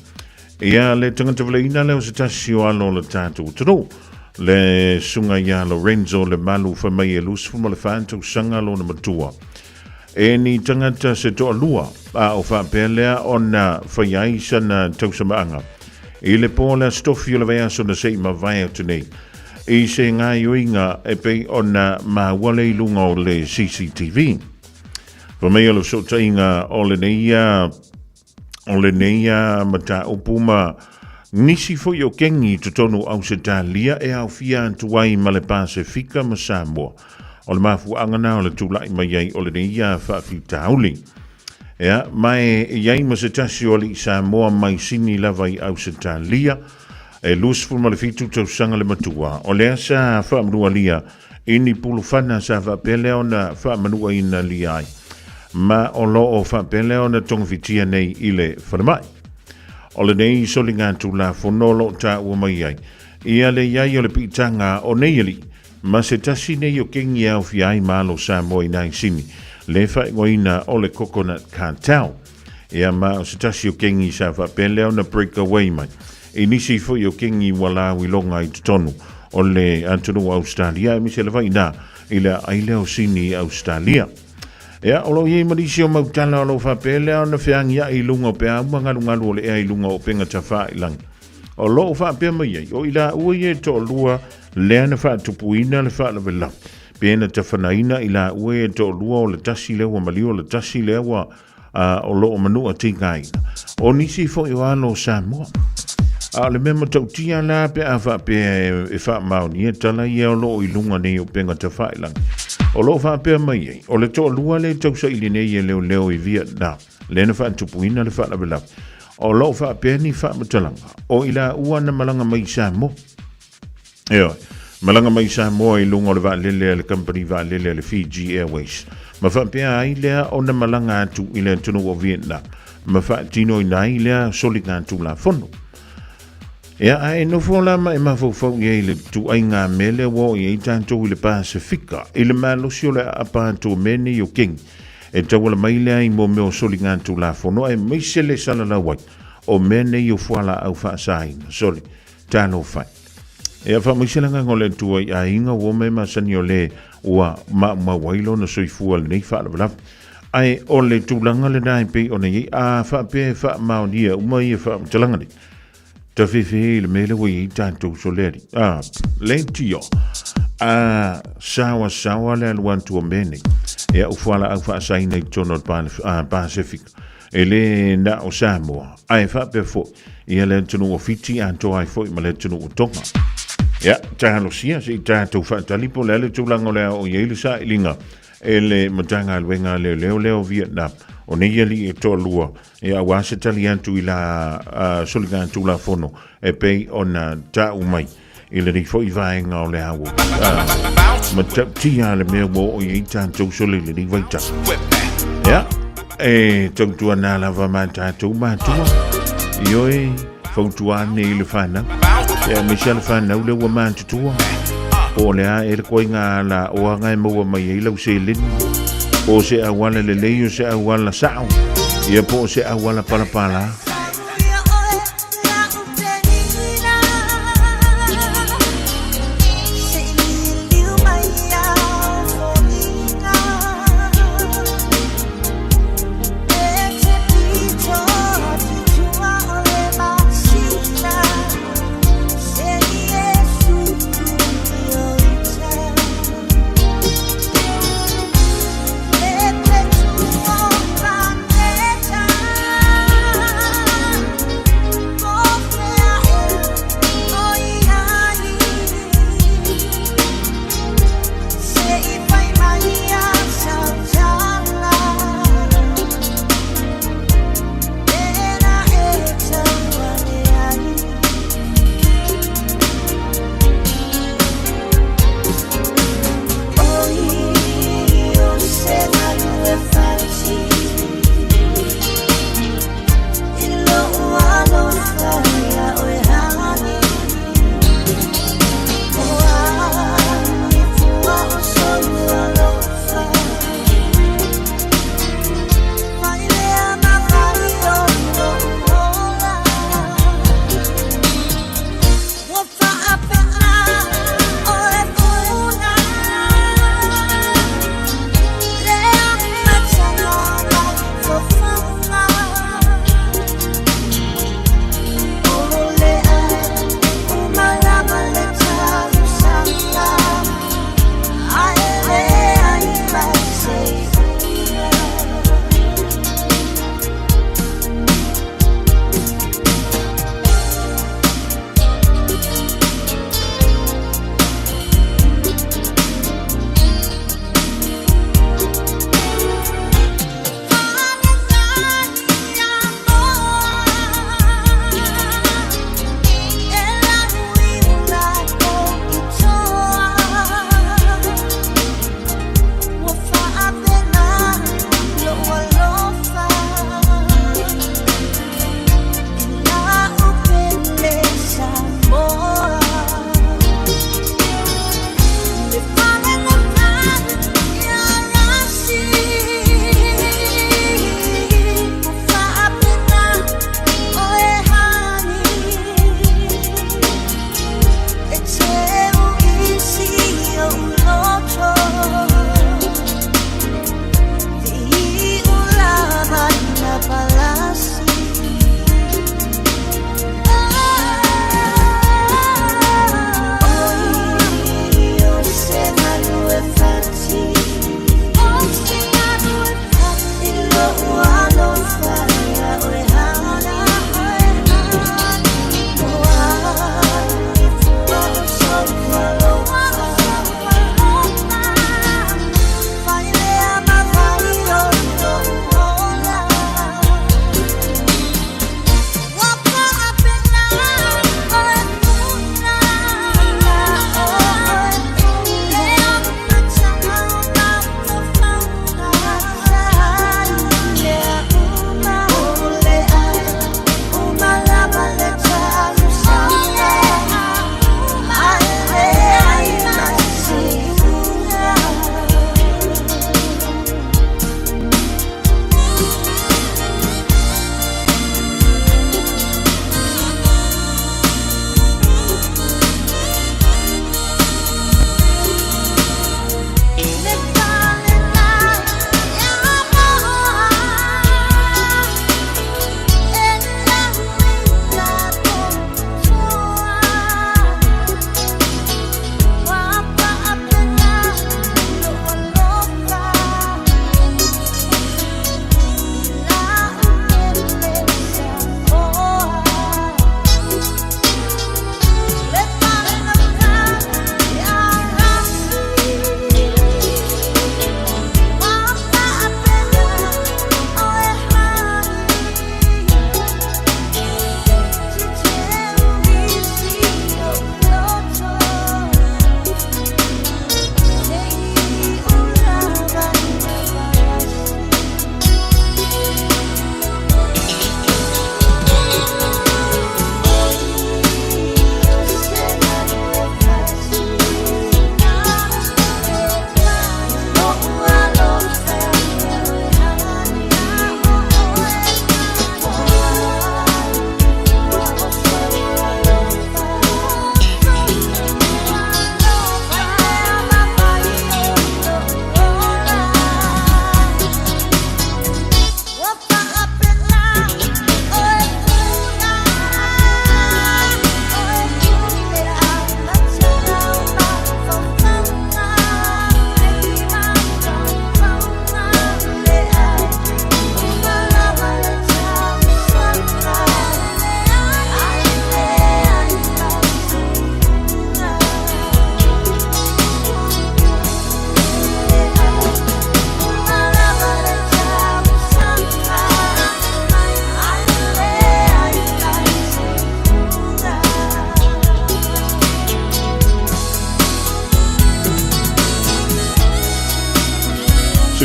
Ia le tagata valeina lea o se tasi o alo o le tatou atunuu, le susuga ia Lorenzo Lemalu fai mai e 24 tausaga lona matua. E ni tagata se toalua a o faapea lea ona fai ai sana tausamaaga i le po o le Aso Tofi o le vaiaso na se i mavae atu nei i se gaoioiga e pei ona maua lea i luga o le CCTV. Fai mai o le fesootaiga o lenei o lenei mataupu ma nisi foi o kengi i totonu o Ausetalia e aofia atu ai ma le Pasefika ma Samoa. O le mafuaaga na o le tulai mai ai o lenei faafitauli. Ea, ma e i ai ma se tasi o alii Samoa mai Sini lava i Ausetalia, e 27 tausaga le matua, o lea sa faamanualia i ni pulufana sa faapea lea ona faamanuaina lia ai, ma o lo o faapea lea ona togafitia nei i le falemai. O lenei soligatulafono o lo o taua mai ai ia le i ai o le piitaga o nei alii ma se tasi nei o kengi e aofia ai ma alo Samoa i nai Sini, le faaigoaina o le Coconut Cartel. Ia ma o se tasi o kengi sa faapea lea ona break away mai i nisi foi o kengi ua lauiloga i totonu o le atunuu o Australia aemaise lava inā i le aai lea o Sini i Australia. Ia, o lo o i ai ma nisi o mau tala o lo o faapea lea ona feagiai i luga o peau ma galugalu o le ea i luga o upega tafailangi. O lo o faapea mai ai, o i laua ia e toalua lea na faatupuina le faalavelave, pe na tafanaina i laua ia e toalua o le tasi lea ua maliu, o le tasi lea ua o lo o manua tigaina. O nisi foi o alo o Samoa. A o le mea matautia la pe a faapea e faamaonia tala ia o lo o i luga nei o upega tafailagi. O lo o faapea mai ai, o le toalua lea e tausaili nei e leoleo i Vietnam, lea na faatupuina le faalavelave. O lo o faapea ni faamatalaga, o i laua na malaga mai i Samoa. Ioe. Malaga mai i Samoa i luga o le vaalele a le kamupani vaalele a le Fiji Airways, ma faapea ai lea ona malaga atu i le atunuu o Vietnam ma faatinoina ai lea soligatulafono. Ia, a e nofo la ma e mafaufau i ai i le ituaiga mea lea ua oo i ai tatou i le Pasefika, i le malosi o le aapa atu o mea nei o kegi, e tauala mai lea i mea o soligatulafono aemaise le salalau ai o mea nei o fualaau faasaina. Sole, talofa e. Ia faamaise le agaga o le Atua i aiga ua omai masani o le ua maumau ai lona soifua i lenei faalavelave. Ae o le tulaga lena e pei ona i ai, a faapea e faamaonia uma ia faamatalaga nei, tafefe i le mea lea ua i ai tatou soleali. A, leitio, a saoasaoa le alu atu o mea nei, ia o fualaau faasaina i totonu o le Pasefika. E le na o Samoa, ae faapea foi ia le atunuu o Fiti atoa ai foi ma le atunuu o Tonga. Ia, talosia se i tatou faatali po o le a le tulaga o le a oo i ai le sailiga e le Matagaluega a Leoleo lea o Vietnam o nei alii e toalua ia aua se tali atu i la soligatulafono e pei ona ta'u mai i lenei foi vaega o le ao. Matautia le mea ua oo i ai tatou sole i lenei vaitau. Ia, e tautuana lava ma tatou matua. Ioe, fautua ane i le whanau. Ia, aemaise le whanau lea ua matutua. Po o le a e le koiga la oaga e maua mai ai lau seleni. Po o se auala lelei o se auala sao. Ia po o se auala palapala.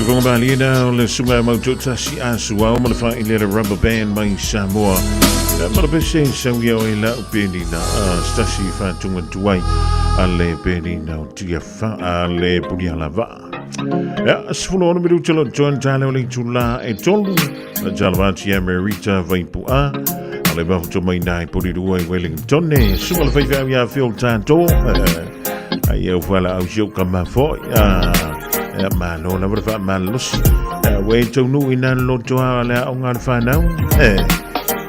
Tufunga Maliena o le sunga mau tasi a suau ma le whailele rubber band mai Samoa. Ma le pese sau ia o e lau penina a stasi whatunga tuai a le penina o tia wha a le puniala va. Ia, 16 minuta lo tuan tale o le tula e tolu. Na talavati ia Merita Vaipua. A le mahuto mai nai Porirua i Wellington. Sunga le whaiwhau ia Phil Tātō. Ai au whala au si au ka mafoi. Ia malo la wara wha malosi. Wei taunu i nā loto a le au ngā whanau.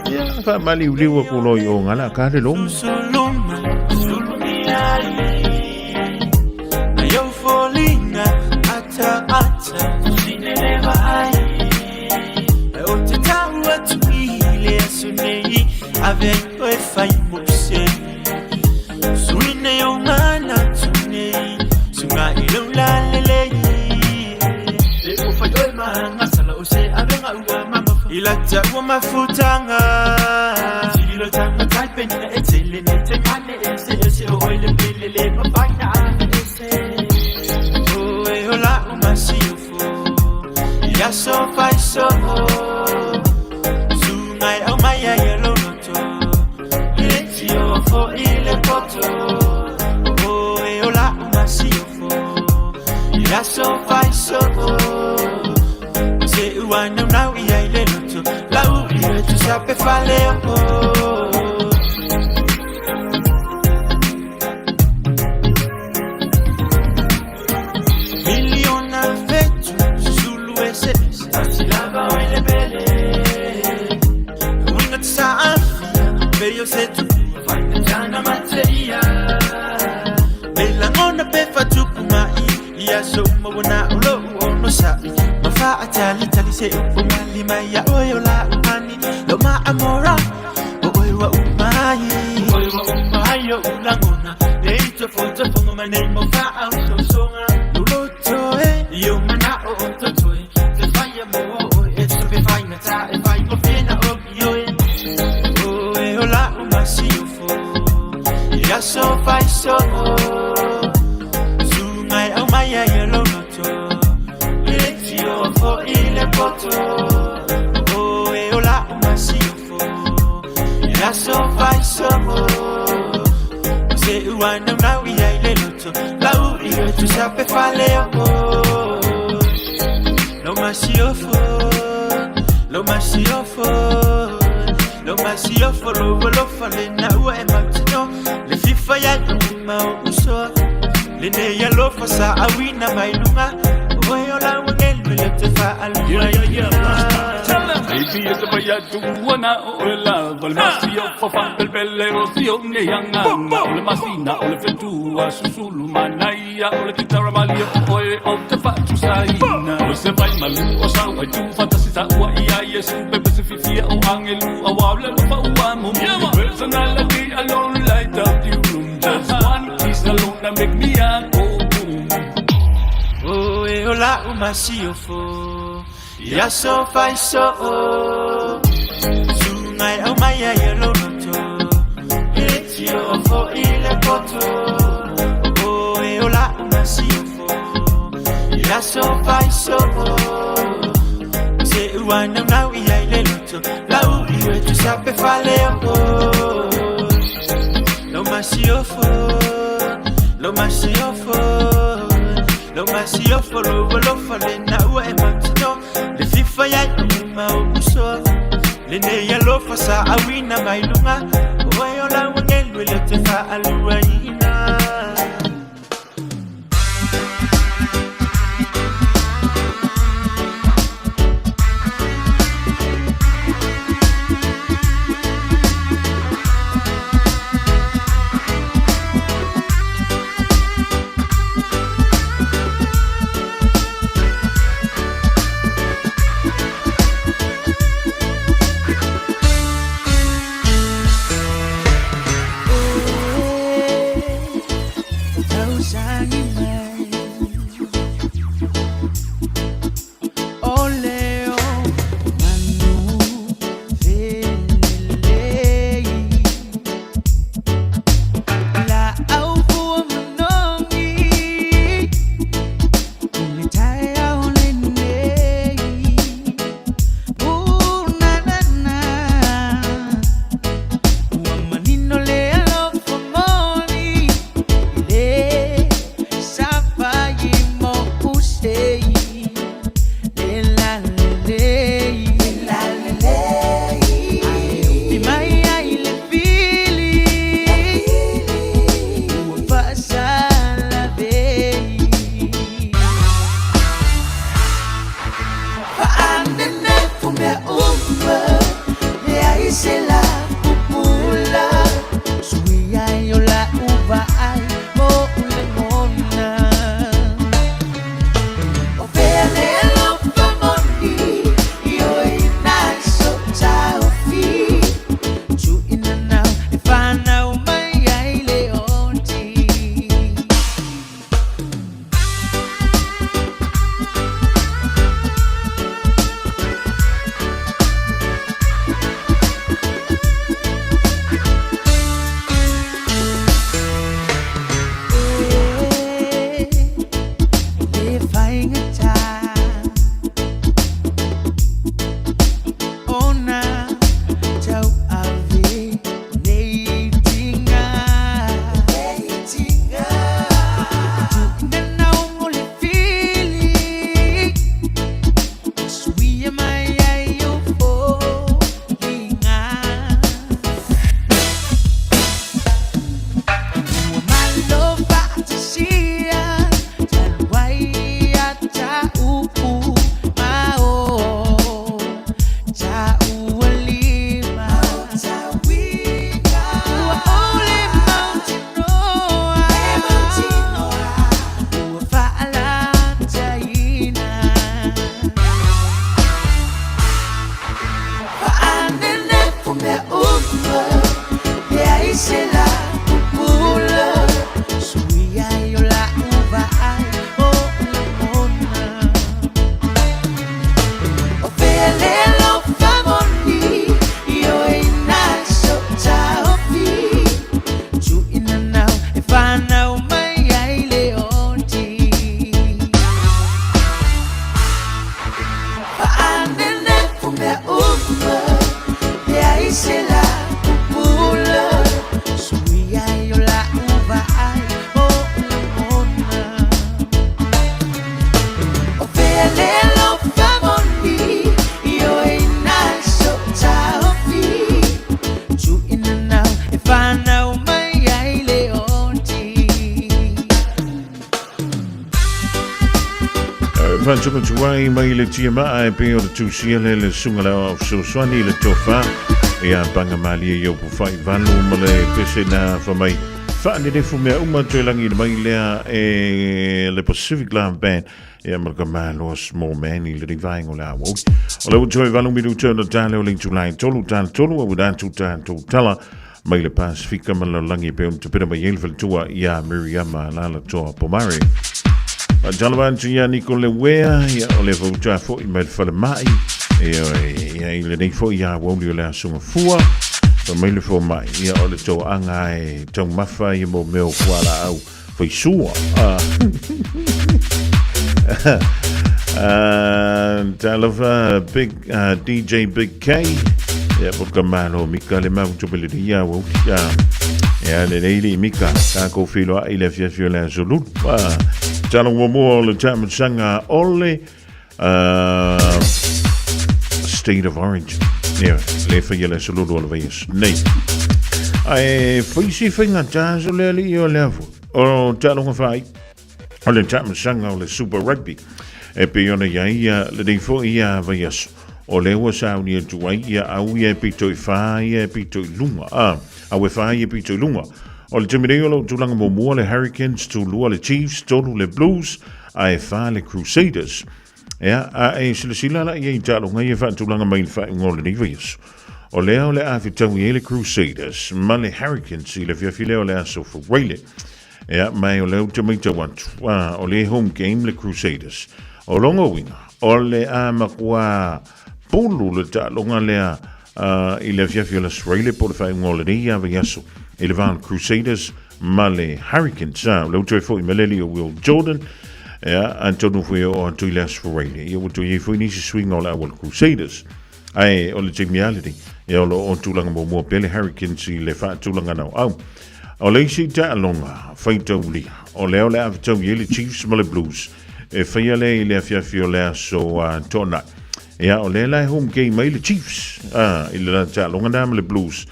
Ia wha mali uliwa ko loi o ngā la ka le lomu. Whātukutuai mai le tiamaa e pei o le tusia le le sunga le au fesoasoani i le tofa ia panga malie i opu whai valu ma le pese na whamai whaanelefu mea uma toe langi le mai lea e le Pacific Love Band ia ma le kamalo small man i le rivaenga o le awauli. O le utu e valu minuta na tale o le itulai tolu tale tolu a wadatu tātou tala mai le Pasifika ma le lalolagi e pei ona tapena mai ai le faletua ia Miriama Lalatoa Pomare. Faatalofa atu ia Niko Lewea, ia o le fautua foi mai le falemai, ia, ia i lenei foi ia aoauli o le Aso Gafua, fa mai le fomai, ia o le toaga e taumafa ia mo mea o fualaau faisua. Talofa Big DJ Big K. Ia po ka malo mika le mau tu pele dia wa uki. Ia le leili mika ka ko filo ai le fia fia le zulu. Talo mo mo le tamatsanga ole State of Origin. Ia le fia le zulu o le vaias. Nei. Ai faisi fainga taso le ali o le afu. O talonga fai. O le tamasanga o le Super Rugby e pei ona i ai ia lenei foi ia vaiaso. O lea ua sauni atu ai ia au ia e pito i whā ia e pito i lunga. A, au e whā ia e pito i lunga. O le taimi nei o lo o tulaga muamua le Hurricanes, tulua le Chiefs, tolu le Blues, a e whā le Crusaders. Ea, a e silasila la i ai taaloga ia faatulaga mai i le faaiuga o lenei vaiaso. O lea o le a fetaui ai le Crusaders ma le Hurricanes i le afiafi lea o le aso Fuaile. Ea, mai o lea ou te matau atu, a, o le home game le Crusaders. O lona uiga, o le a makuā pulu le taaloga lea uh, i le afiafi o le Aso Faraile po o le faaiuga o lenei ia vaiaso i le va o le Crusaders ma le Hurricanes. A, o lea ua toe foi mai le alii o Will Jordan, ea, atonu foi e oo atu i le Aso Faraile. Ia ua toe i ai foi nisi suiga o le au a le Crusaders. Ae o le taimi lava lenei, ia o lo o tulaga muamua pea le Hurricanes i le faatulaga naoau. O le isi taaloga faitaulia, o lea o le a fetaui ai le Chiefs ma le Blues e faia lea i le afiafi o le aso Toonai. Ia, o lea la e home game ai le Chiefs i le la taaloga na ma le Blues.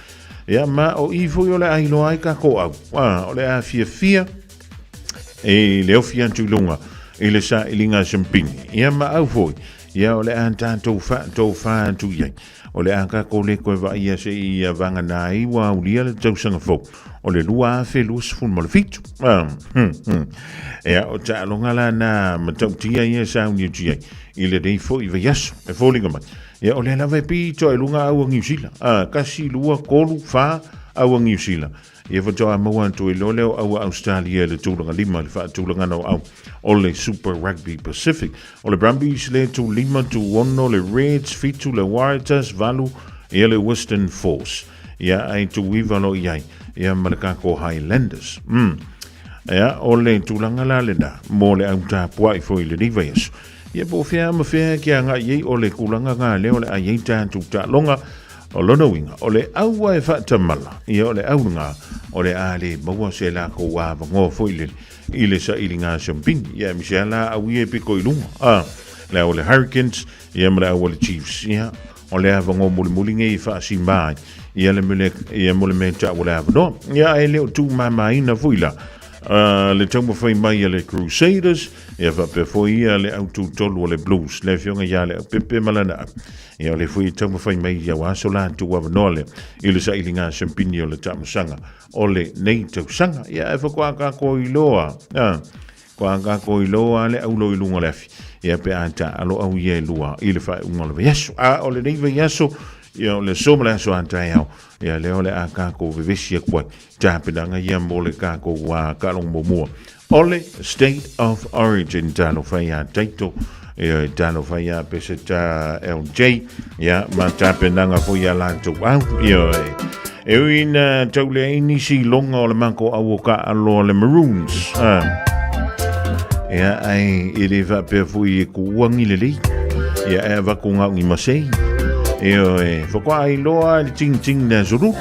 Ia, ma o i foi o le a iloa ai kākou au. O le a fiafia e le ofi atu i luga i le sailiga siampini. Ia, ma au foi, ia o le a tātou faatofā atu i ai. O le a kākou le koe vaaia se i vagana ai ua aulia le tausaga fou o le 2027. Ea, o taaloga la na matautia ia sauni atu i ai i lenei foi vaiaso e foliga mai. Ia, o lea lava e pito i luga au a Niu Sila. Kasi, lua, tolu, fa au a Niu Sila. Ia faatoa maua atu ai loa lea o au a Australia i le tulaga lima i le faatulagana o au o le Super Rugby Pacific. O le Brumbies le tu lima, tu ono le Reds, fitu le Waratahs, valu ia le Western Force. Ia ai tu iva lo i ai, ia ma le kako Highlanders. Ia, o le tulaga la lena, mo le au tapuai foi i lenei vaiaso. Ia po o fea ma fea ke agai i ai o le kulaga ngā lea o le ai ai tātou taaloga. O lona uiga, o le aua e faatamala, ia o le au lena, o le a le maua se lakou avanoa foi lele i le sailiga siampini. Ia aemaise lava la au ia e pito i luga, a, le au a le Hurricanes, ia ma le au a le Chiefs. Ia, o le avanoa mulimuli nei e faasima ai, ia le mele, ia mo le mea e tau o le avanoa. Ia, ae le o tuumamaina foi la, le taumafai mai a le Crusaders, ia faapea foi ia le au tutolu o le Blues, le afioga ia Leaupepe ma lana au. Ia o le foi e taumafai mai ia ua aso la atu avanoa lea i le sailiga siampini o le taamusaga o lenei tausaga. Ia e faatoa kākou iloa, a, toa kākou iloa le aulo i luga o le afi. Ia pe a taalo au ia e lua i le faaiuga o le vaiaso. A o lenei vaiaso, ia o le aso ma le aso a taeao, ia lea o le a kākou vevesi atu ai. Tapenaga ia mo le kākou kaaloga muamua o le State of Origin. Talofa iā Taito, ia talofa iā Peseta LJ, ia ma tapenaga foi ia latou au, ia e ui na taulea ai nisi longa o le mako au o ka aloa le Maroons. Ia ai e le faapea foi e kuuangi lelei, ia e avako ngau i masei, ia e whakoa ai loa le ting ting na zuru.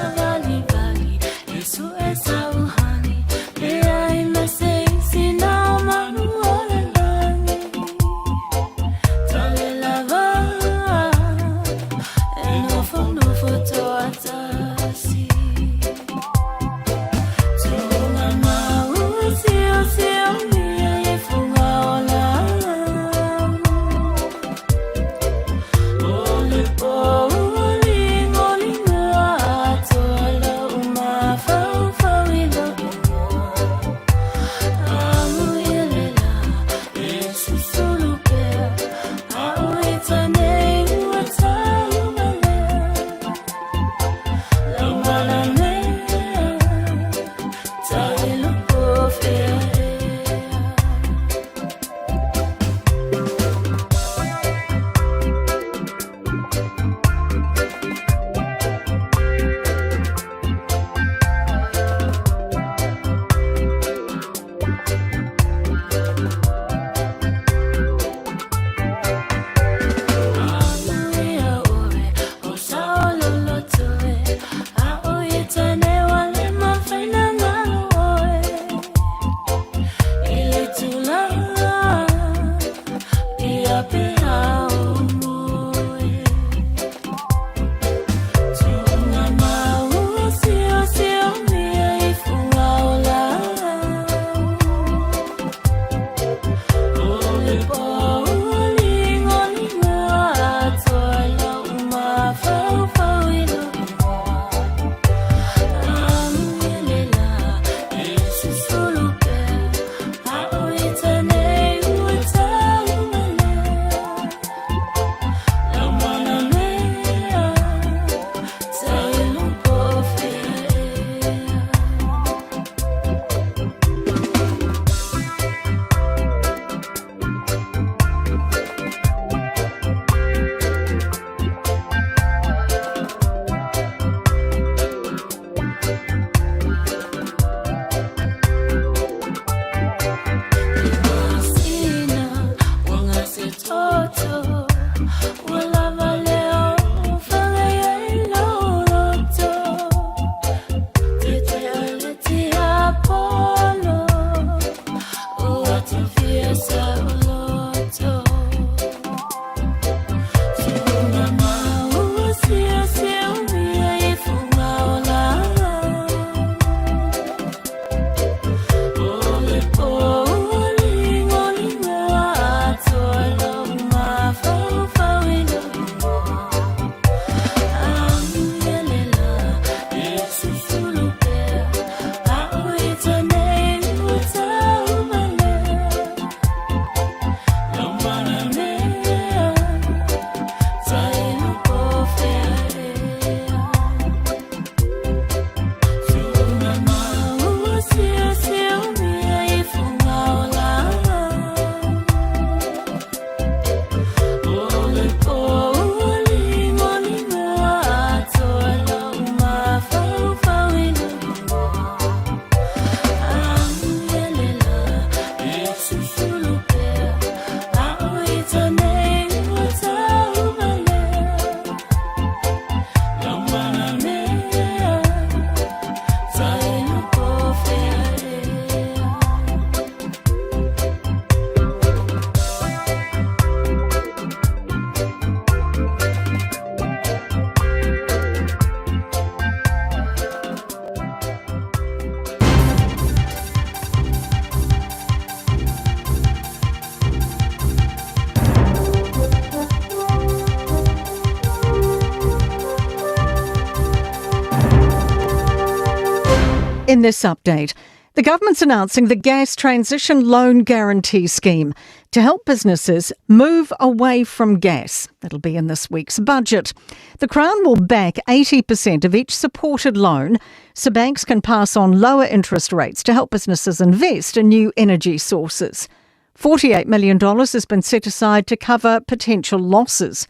In this update, the government's announcing the Gas Transition Loan Guarantee Scheme to help businesses move away from gas. That'll be in this week's budget. The Crown will back 80% of each supported loan so banks can pass on lower interest rates to help businesses invest in new energy sources. $48 million has been set aside to cover potential losses.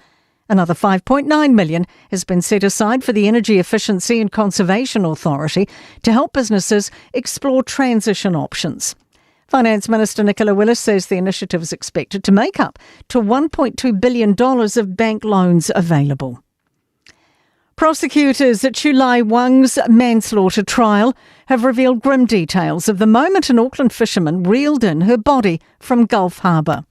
Another 5.9 million has been set aside for the Energy Efficiency and Conservation Authority to help businesses explore transition options. Finance Minister Nicola Willis says the initiative is expected to make up to $1.2 billion of bank loans available. Prosecutors at Chulai Wang's manslaughter trial have revealed grim details of the moment an Auckland fisherman reeled in her body from Gulf Harbour.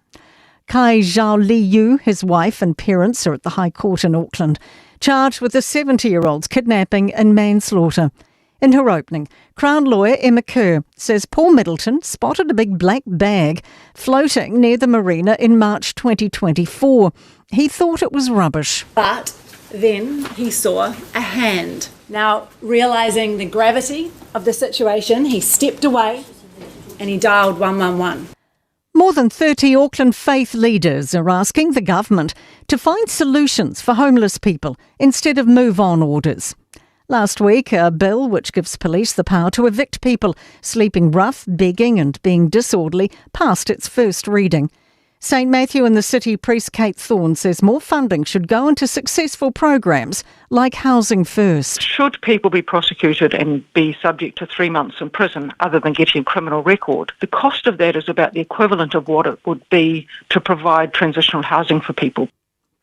Kai Zhao Li Yu, his wife and parents are at the High Court in Auckland, charged with the 70 year old's kidnapping and manslaughter. In her opening, Crown lawyer Emma Kerr says Paul Middleton spotted a big black bag floating near the marina in March 2024. He thought it was rubbish. But then he saw a hand. Now, realizing the gravity of the situation, he stepped away and he dialed 111. More than 30 Auckland faith leaders are asking the government to find solutions for homeless people instead of move on orders. Last week, a bill which gives police the power to evict people sleeping rough, begging, and being disorderly passed its first reading. St Matthew and the City priest Kate Thorne says more funding should go into successful programs like Housing First. Should people be prosecuted and be subject to three months in prison other than getting a criminal record, the cost of that is about the equivalent of what it would be to provide transitional housing for people.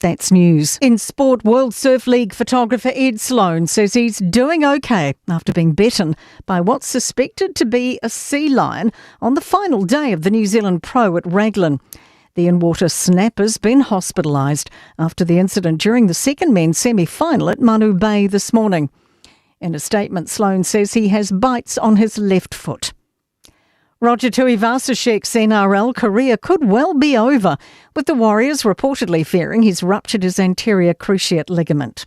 That's news. In sport, World Surf League photographer Ed Sloan says he's doing okay after being bitten by what's suspected to be a sea lion on the final day of the New Zealand Pro at Raglan. The in-water snapper's been hospitalised after the incident during the second men's semi-final at Manu Bay this morning. In a statement, Sloan says he has bites on his left foot. Roger Tuivasa-Sheck's NRL career could well be over, with the Warriors reportedly fearing he's ruptured his anterior cruciate ligament.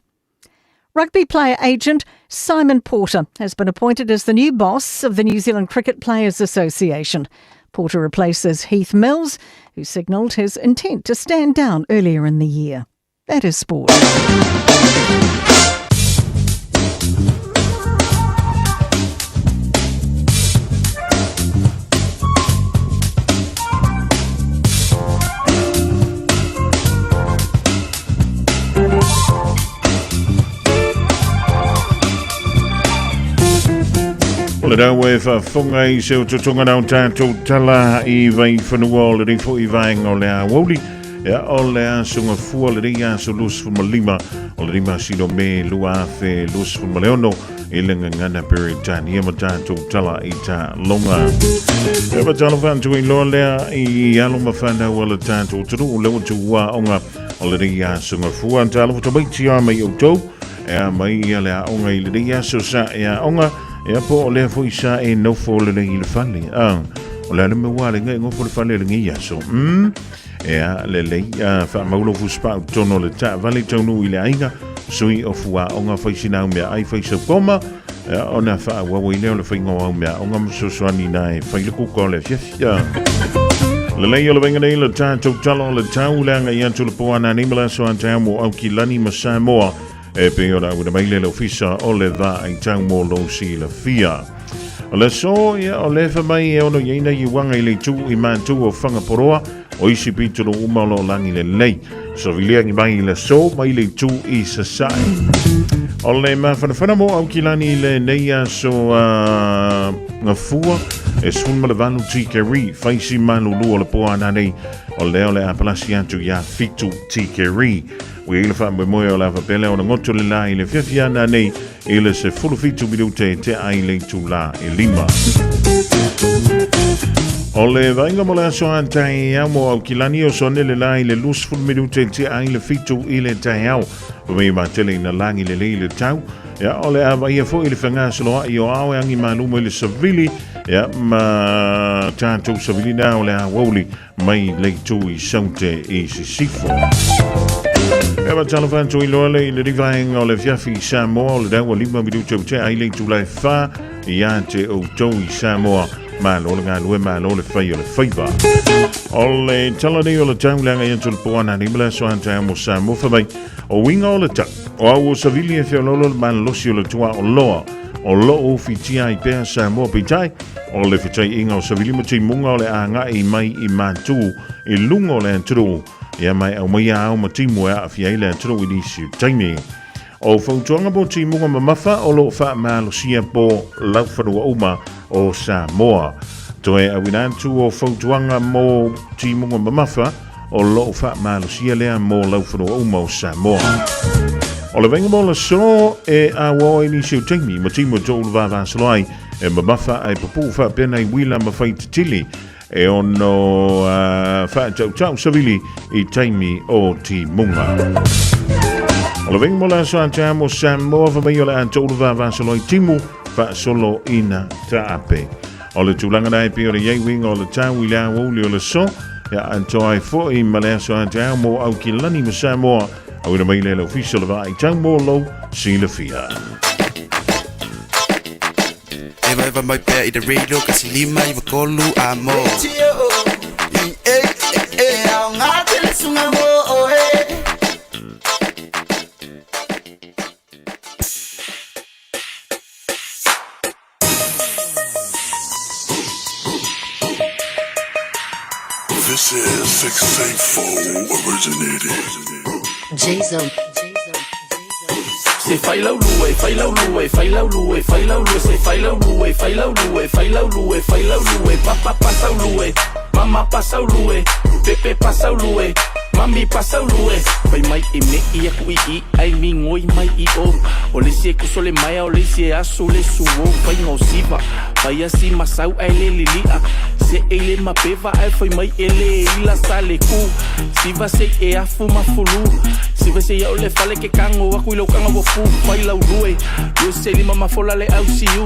Rugby player agent Simon Porter has been appointed as the new boss of the New Zealand Cricket Players Association. Porter replaces Heath Mills, who signalled his intent to stand down earlier in the year. That is sport. O le rau e whafonga i se o totonga nau tātou tala i vai whanua o le rifo i vaenga o le awauli. Ia, o le aso gafua lenei aso 25 o le masina o Me 2026 i le gagana Peretania ma tatou tala i taaloga. E faatalofa atu ai loa lea i alo ma fanau a le tatou atunuu le ua tuuaoga o lenei aso gafua. Talofa tamaiti a mai outou e a mai ia le aoga i lenei aso sa e aoga ia po o lea foi sa e nofo lenei i le fale. Ah, o le a le mea ua alega e nofo le fale i lenei aso. Mm? Ea, lelei, a faamau lou fusipau totonu o le taavale taunuu i le aiga, sui o fuaoga, fai sina au meaai, fai sau koma, ea, ona faaauau ai lea o le faiga o au meaoga ma fesoasoani ina e fai le kuka o le afiafi. A. Lelei o le vaiga nei le tatou tala o le tau le agai atu le po ana nei ma le aso a taeao mo Aukilani ma Samoa e pei ona auina mai le le ofisa o le vaai tau mo lou silafia. O le aso, ia, o le fa mai e ono i aina i uaga i le itu i mātu o Whangaporoa, o isi pitolo uma o lo langi lelei. Sovileagi mai i le aso mai le itu i Sasae. O le mafanafana mo Aukilani i lenei aso a Gafua, e 18 tikeri, whaisi malulu o le po ana nei, o lea o le a palasi atu ia 7 tikeri. Ua i ai le faamoemoe o le a faapea lea ona goto le la i le fiafia ana nei i le 17 minute te ai le itulā e lima. O le vaaiga mo le aso a taeao mo Aukilani o soane le la i le 20 minute te ai le 7 i le taeao. Pamei matele ina lagi lelei le tau. Ia, o le a vaaia foi le fegasoloai o ao e agi malu mai le savili. Ia, ma tatou savili na o le aoauli mai le itu i Saute i Sisifo. E matalo whantu i loa le i le rivaenga o le fiafi i Samoa o le daua lima minuta o te ai le itula e wha. Ia te outou i Samoa, malo le galue, malo le fai o le faiva. O le tala nei o le tau le agai atu le po anani ma le aso a mo Samoa fai mai, o uiga o le tau, o au o savili e feoloolo le malolosi o le tuā o loa, o loo ufitia ai pea Samoa peitai, o le fetaiiga o savili ma timuga o le agai mai i matu i luga o le atunuu, ia ma e aumaia ao ma timu e aafia ai le atunuu i nisi o taimi. O fautuaga mo timuga mamafa o lo o faamalosia po laufanua uma o Samoa. Toe auina atu o fautuaga mo timuga mamafa o lo o faamalosia lea mo laufanua uma o Samoa. O le vaaiga mo le aso e auau ai nisi o taimi ma timu e toulu vavasolo ai e mamafa ae pupuu faapea nai uila ma fai tetili e ono faatautau savili i taimi o timuga. O le vaaiga mo le aso a te amo Samoa fa mai o le a toulu vavasolo ai timu faasolo ina taape. O le tulaga na e pei o le iai uiga o le tau i le aoauli o le aso, ia atoa ai foi ma le aso a te ao mo Aukilani ma Samoa, auina mai lea le ofisa o le vaai tau mo lou silafia. Eva eva mai pea i te radio kasi lima iwa kolu a mo. This is 684 originated. J-Zone. Se fai lau lue, fai lau lue, fai lau lue, fai lau lue, se fai lau lue, fai lau lue, fai lau lue, fai lau lue, papa pasau lue, mama pasau lue, pepe pasau lue, mami pasau lue. Fai mai e me i aku i i ai mi ngoi mai i o. O le isi e kuso le maea, o le isi e asu le suo, faiga o siva. Fai asi masau ae le lilia, se e le mapeva ae fai mai e le ila sa le ku. Siva se e afu mafulu, siva se ia o le fale ke kago aku i lau kaga ua pu. Fai lau lue, lue se lima mafola le au siu.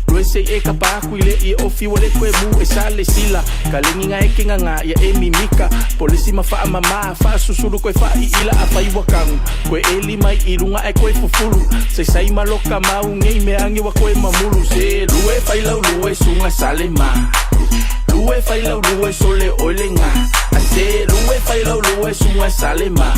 Lue se e kapa aku i le i o fiu o le koe mu e sa le sila. Ka lengi nga e ke nganga ia e mimika. Polisi ma faa mama, faa susulu koe faa i ila a fai wakangu. Koe e lima i lunga e koe fufulu. Se sai maloka mau ngei me angi wa koe mamulu. Se lue fai lau lue sunga sale ma. Lue fai lau lue sole oile nga. A se lue fai lau lue sunga sale ma.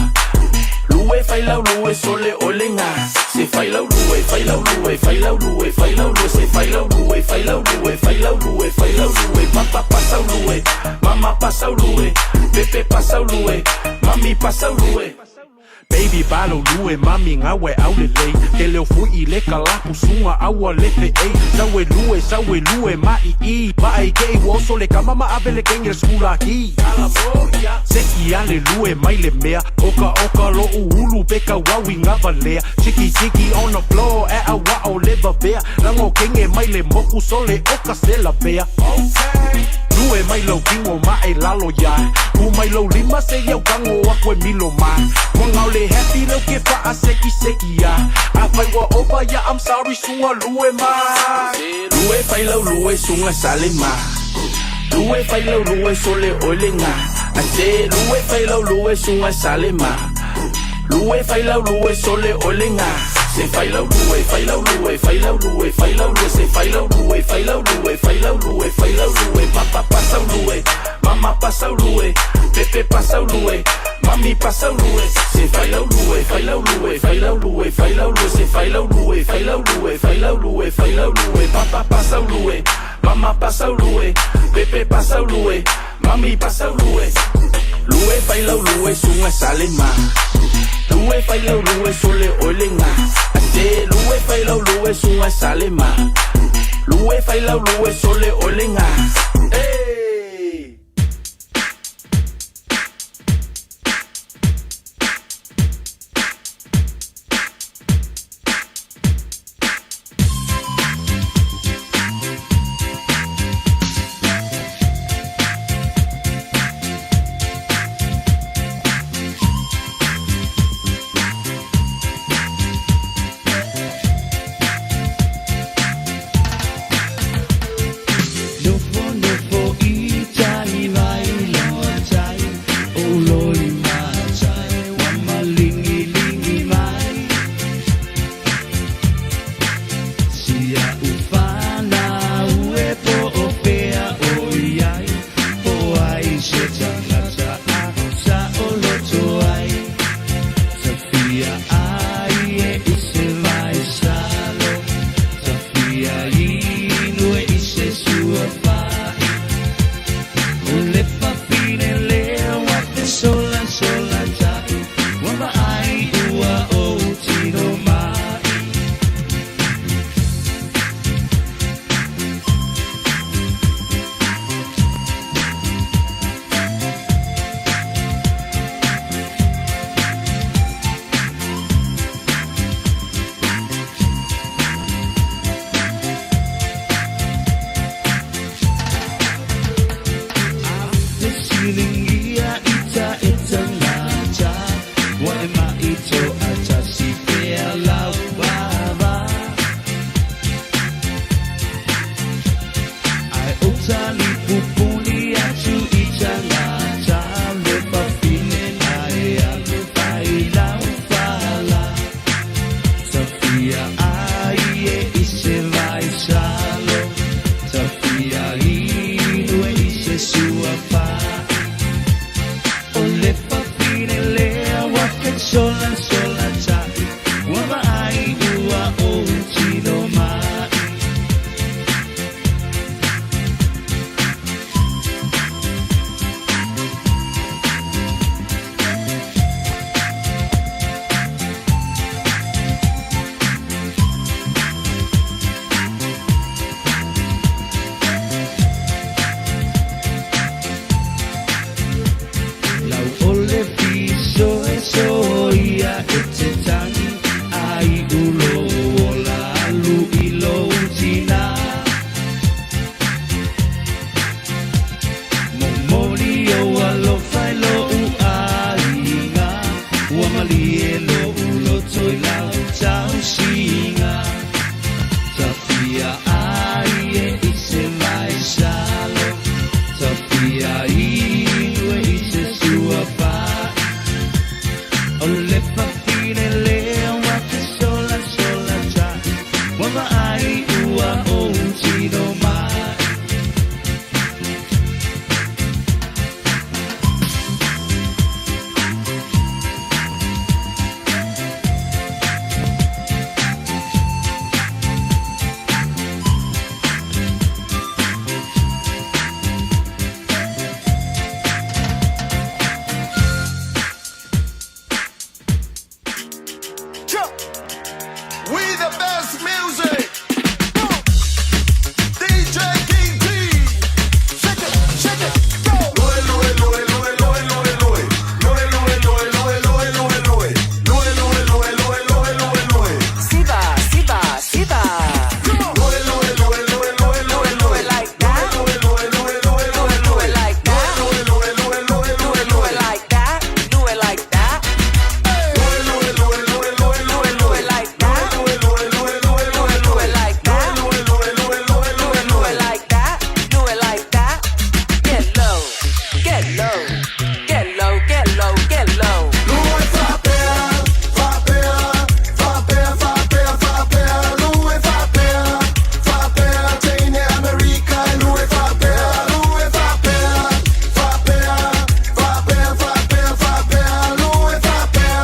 Lue fai lau lue sole oile nga. Se fai lau lue, fai lau lue, fai lau lue, fai lau lue, se fai lau lue, fai lau lue, fai lau lue, fai lau lue, papa pasau lue, mama pasau lue, pepe pasau lue, mami pasau lue. Baby balo lue mami ngawe au le lei Te leo fui i le kalapu sunga aua le fe ei Saue lue, saue lue ma i i Ma ai ke i woso le kama ma ave le kenge le skula ki Se i ale lue mai le mea Oka oka lo ulu peka wawi ngava lea Tiki tiki on the floor e a wa o le vavea Lango kenge mai le moku sole oka se la vea Lue mai lau kingo ma e lalo ia Ku mai lau lima se iau kango aku e milo ma Wangau le happy lau ke faa seki seki ia A fai wa opa ia I'm sorry sunga lue ma Lue fai lau lue sunga sale ma. Lue fai lau lue sole oile nga. A se lue fai lau lue sunga sale ma. Lue fai lau lue sole oile nga. Se fai lau lue, fai lau lue, fai lau lue, fai lau lue, se fai lau lue, fai lau lue, fai lau lue, fai lau lue, papa pasau lue, mama pasau lue, pepe pasau lue, mami pasau lue. Se fai lau lue, fai lau lue, fai lau lue, fai lau lue, se fai lau lue, fai lau lue, fai lau lue, fai lau lue, papa pasau lue, mama pasau lue, pepe pasau lue, mami pasau lue. Lue fai lau lue sunga sale ma. Lue fai lau lue sole oile nga. A se lue fai lau lue sunga sale ma. Lue fai lau lue sole oile nga. Hey! Nofo nofo We the best music. DJ King T. Shake it, shake it, go. Loe, loe, loe, loe, loe, loe, loe. Loe, loe, loe, loe, loe, loe, loe. Loe, loe, loe, loe, loe, loe, loe. Siva, Siva, Siva. Loe, loe, loe, loe, loe, loe, loe. Like that. Loe, loe, loe, loe, loe, Do loe. it like that. Loe, loe, loe, loe, loe, Do loe. it like that. Do it like that. Loe, loe, loe, loe, loe, loe, Do loe. it like that. Loe, loe, loe, loe, loe, Do loe. it like that. Loe, loe, loe, loe, loe, Do loe. it like that. Do it like that. Get low. Get low. Get low. Get low. Get low. Lue fapea, fapea, fapea, fapea, fapea. Lue fapea, fapea, teine Amerika. Lue fapea, lue fapea, fapea, fapea, fapea, fapea. Lue fapea,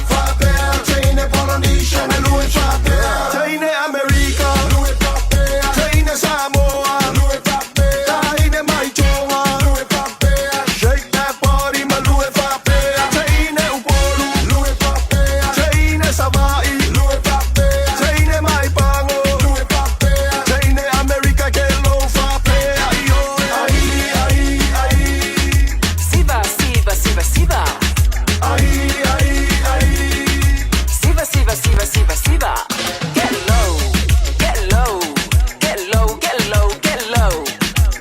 fapea, teine Polynesia. Lue fapea, teine Amerika. Lue fapea, teine Samoa. Lue fapea, teine Maitonga. Lue fapea, shake that body, ma lue fapea. Teine Upolu, lue fapea. Teine Savai, lue fapea. Teine Maipango, lue fapea. Teine Amerika ke lo fapea. Io, ai, ai, ai. Siva, Siva, Siva, Siva. Ai, ai, ai. Siva, Siva, Siva, Siva, Siva. Get low. Get low. Get low. Get low. Get low.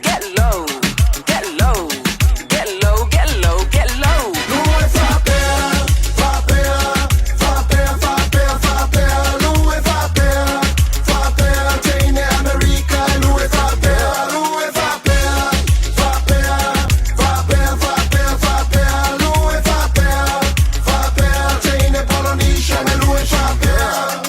Get low. Get low. Get low. Get low. Get low. Lue fapea, fapea, fapea, fapea, fapea. Lue fapea, fapea, teine Amerika. Lue fapea, lue fapea, fapea, fapea, fapea, fapea. Lue fapea, fapea, teine Polynesia. Lue fapea.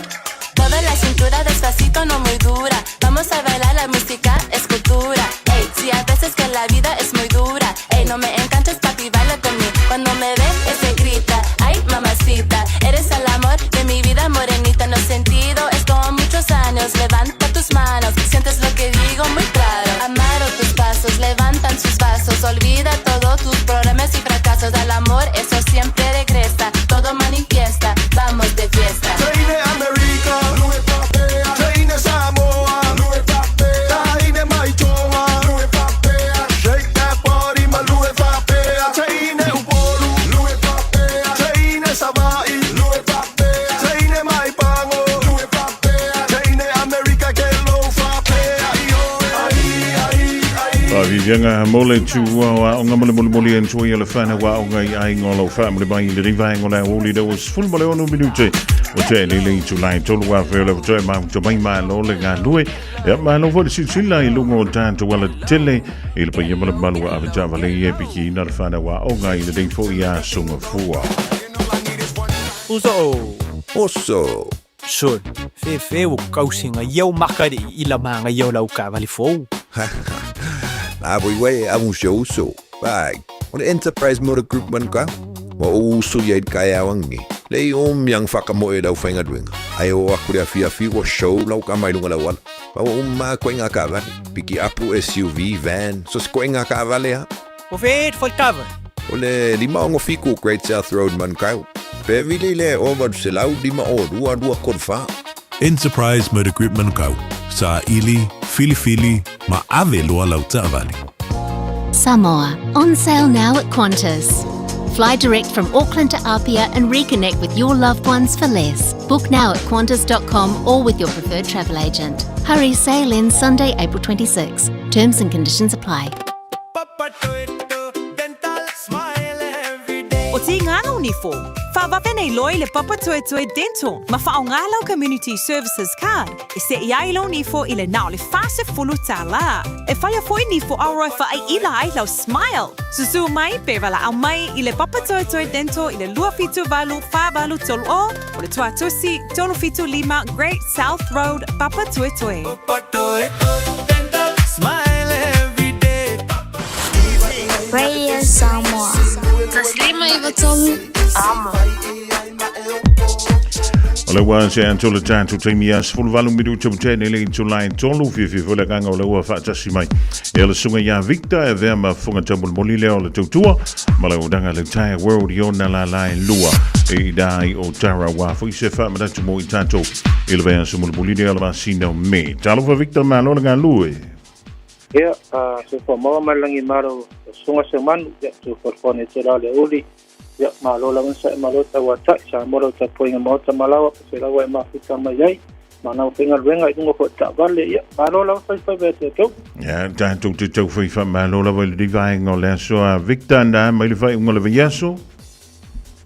Mueve la cintura despacito, no muy dura. Vamos a bailar la música, es cultura. Ey, si a veces que la vida es muy dura. Ey, no me enganches, papi, baila conmigo. Cuando me ve, ese grita. Ay, mamacita, eres el amor de mi vida, morenita. No sentido, es como muchos años. Levanta tus manos, sientes lo que digo muy claro. Amaro tus pasos, levantan sus vasos. Olvida todos tus problemas y fracasos. Al amor, eso siempre regresa. Todo manifiesta, vamos de fiesta. Teine Amerika, lue fapea. Teine Samoa, lue fapea. Teine Maitonga, lue fapea. Shake that body, ma lue fapea. Teine Upolu, lue fapea. Teine Savai, lue fapea. Teine Maipango, lue fapea. Teine Amerika ke lo fapea. Io, ai, ai, ai. Vivianga mo le tu a onga mo le mole mole en tui o le whana wa onga i ai ngolo wha mo le mai le riva ngola o li le os ful mo le ono minute o te le le tu lai tolu wa fe le toe ma to mai ma lo le ngā lue e ma lo fo le sila i lungo o tātou wala tele i le paia mo le malu a avetawa le i e piki ina le whana wa onga i le dei fo i a sunga fua. Uso. Oso. Sol. Fe fe o kausinga iau makari i la manga iau lau kavali fou. A voi wei a un show so. Bai. O le Enterprise Motor Group man ka. Wa o uso ia i kai awangi. Le o miang whaka mo e lau whainga duenga. Ai o aku le awhi awhi wa show lau ka mai lunga lau ala. Pa o umma koe ngā kavale. Piki apu SUV, van. So se koe ngā kavale ha. O fe et fo kava. O le lima ongo fiku Great South Road man kau. Pe vile le o valu se lau lima o rua rua korfa. Enterprise Motor Group Manukau. Sa ili, fili fili, ma ave loa lau ta'avale. Samoa, on sale now at Qantas. Fly direct from Auckland to Apia and reconnect with your loved ones for less. Book now at qantas.com or with your preferred travel agent. Hurry, sale ends Sunday, April 26. Terms and conditions apply. O ti ngā ni fo. Faavave nei loa i le Papatoetoe Dental ma faaaoga lau Community Services Card e seʻi ai lou nifo i le na o le $40. E faia foi nifo auro e faaiʻila ai lau smile. Susū mai pe valaau mai i le Papatoetoe Dental i le 278 483 o le Tuatusi 375 Great South Road, Papatoetoe. Smile every day. Radio Samoa. 153 Amo. O le ua se anto le tātou taimi a 18 minuta o tēnei le itulai tolu fiafia foi le agaga o le ua faatasi mai e le susuga ia Victor e avea ma fofoga taumolimoli lea o le tautua ma le auaunaga a le Entire World i ona lala e lua i ina i Otara ua foi se faamanatu mo i tātou i le vaiaso mulimuli lea o le masina o Me. Talofa Victor, malo le galue. Ia, se wha mai langi maro sunga se manu, ia, tu whawhane te rā le uli, ia, malo lawan sa e malo tau atai, sa molo ta poinga maota malawa, se lawa e mafuta mai ai, ma nau whenga luenga i lunga fo ta vale, ia, malo lawa whai whai whai te tau. Ia, tātou te tau whai wha malo lava i le rivaenga o le aso a Victor, nā, mai le whai unga le vaiaso.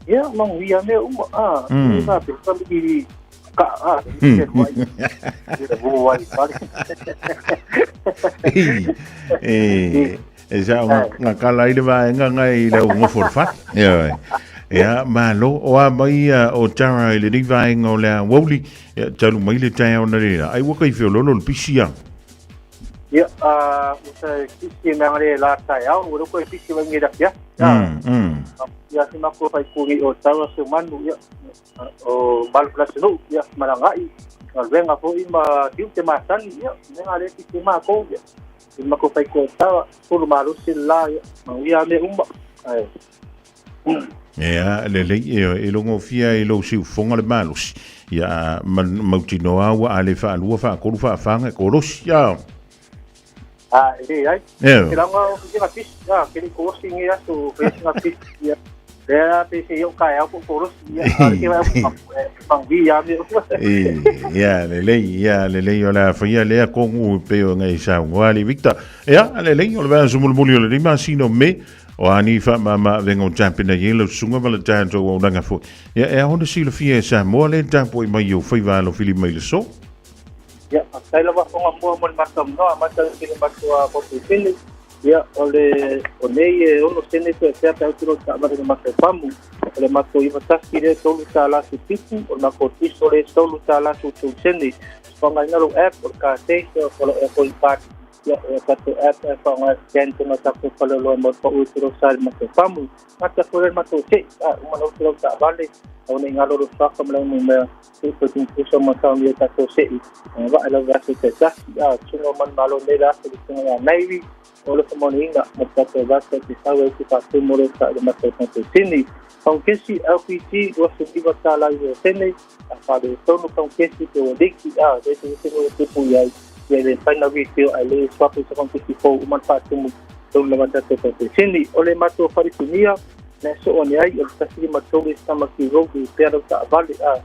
Ia, mangu ia mea uma, a, mm. pe whamiri ka, a, te whai, te whai whai. E, e sa o ngā kala i le vaenga ngai i lau ngofo le whai. Ia, ia, malo, o a mai o tara i le rivaenga o le a wauli, ia, talu mai le tae ona le ai waka i whiololo le pisi a. Ia, o se pisi mea ngare la tae au, o loko e pisi wa ngi ia. Ia, se mako whai kungi o taua se manu, ia, o malu la se nu, ia, marangai, renga fo i ma tiu te masani, ia, me ngare pisi ma kou, ia. I mako whai ko taua, sulu malusi la, ia, ma ia me uma. Ai. Ia, le lei e longo fia i lou siufoga le malosi. Ia, mautinoa ua a le faalua faatolu faafaga e kolosi ia. A, e le ai. Ke langa o ke pisi, a, ke le kolosi ngi aso, ke singa pisi, ia. Lea pe se yo kai au kolosi, ia, a ke vai pangui ia me. E, ia, le lei, ia, le lei o la faia lea kongu pe o ngai sa ngoa le Victor. Ia, le lei o le vaiaso mulimuli o le lima masina o Me, O a ni whaamama avenga o tapena i lau susuga ma le tatou auaunaga foi. Ia, e ao ona silafia e Samoa le tapuai mai i ou faiva alofili mai le so. Ia, faafetai lava fonga mua mo le matou mnoa, matou i le matou motu sene. Ia, o le, o nei e ono sene toe pea pe autilo taavale le matou pamu. O le matou iva tasi le tolu tālā su fitu, o le matou tiso le tolu tālā su tou sene. Whangaina lou app, o le ka taste, o le e hoi party. Ia, o tatou app e whaonga e scan tona tatou faleoloa mo te pau i te sa i matou pamu. Ngata foi le matou te, a uma lau te lau taavale, au nei ngalo lo whaka ma lau mea, te ko ting pusa ma tau ni tatou se'i. Wa e lau aso te tasi, a tunga man malo nei la aso tunga ia naivi, o le whamoni inga, mo tatou vasa te sau e te whātu mo le sa i le matou tatou tini. Kaungkesi LPG, 29 tāla i o tene, a whare tonu kaungkesi te o liki, a te te te te te pui ai. Ia le whaina refill ai le swap i sa kaungkesi fou uman whātumu tonu lava tatou tatou tini. O le matou wharitunia, na so o ni ai, o le tasi ma tolu i Tamaki Road i pera o taavale, a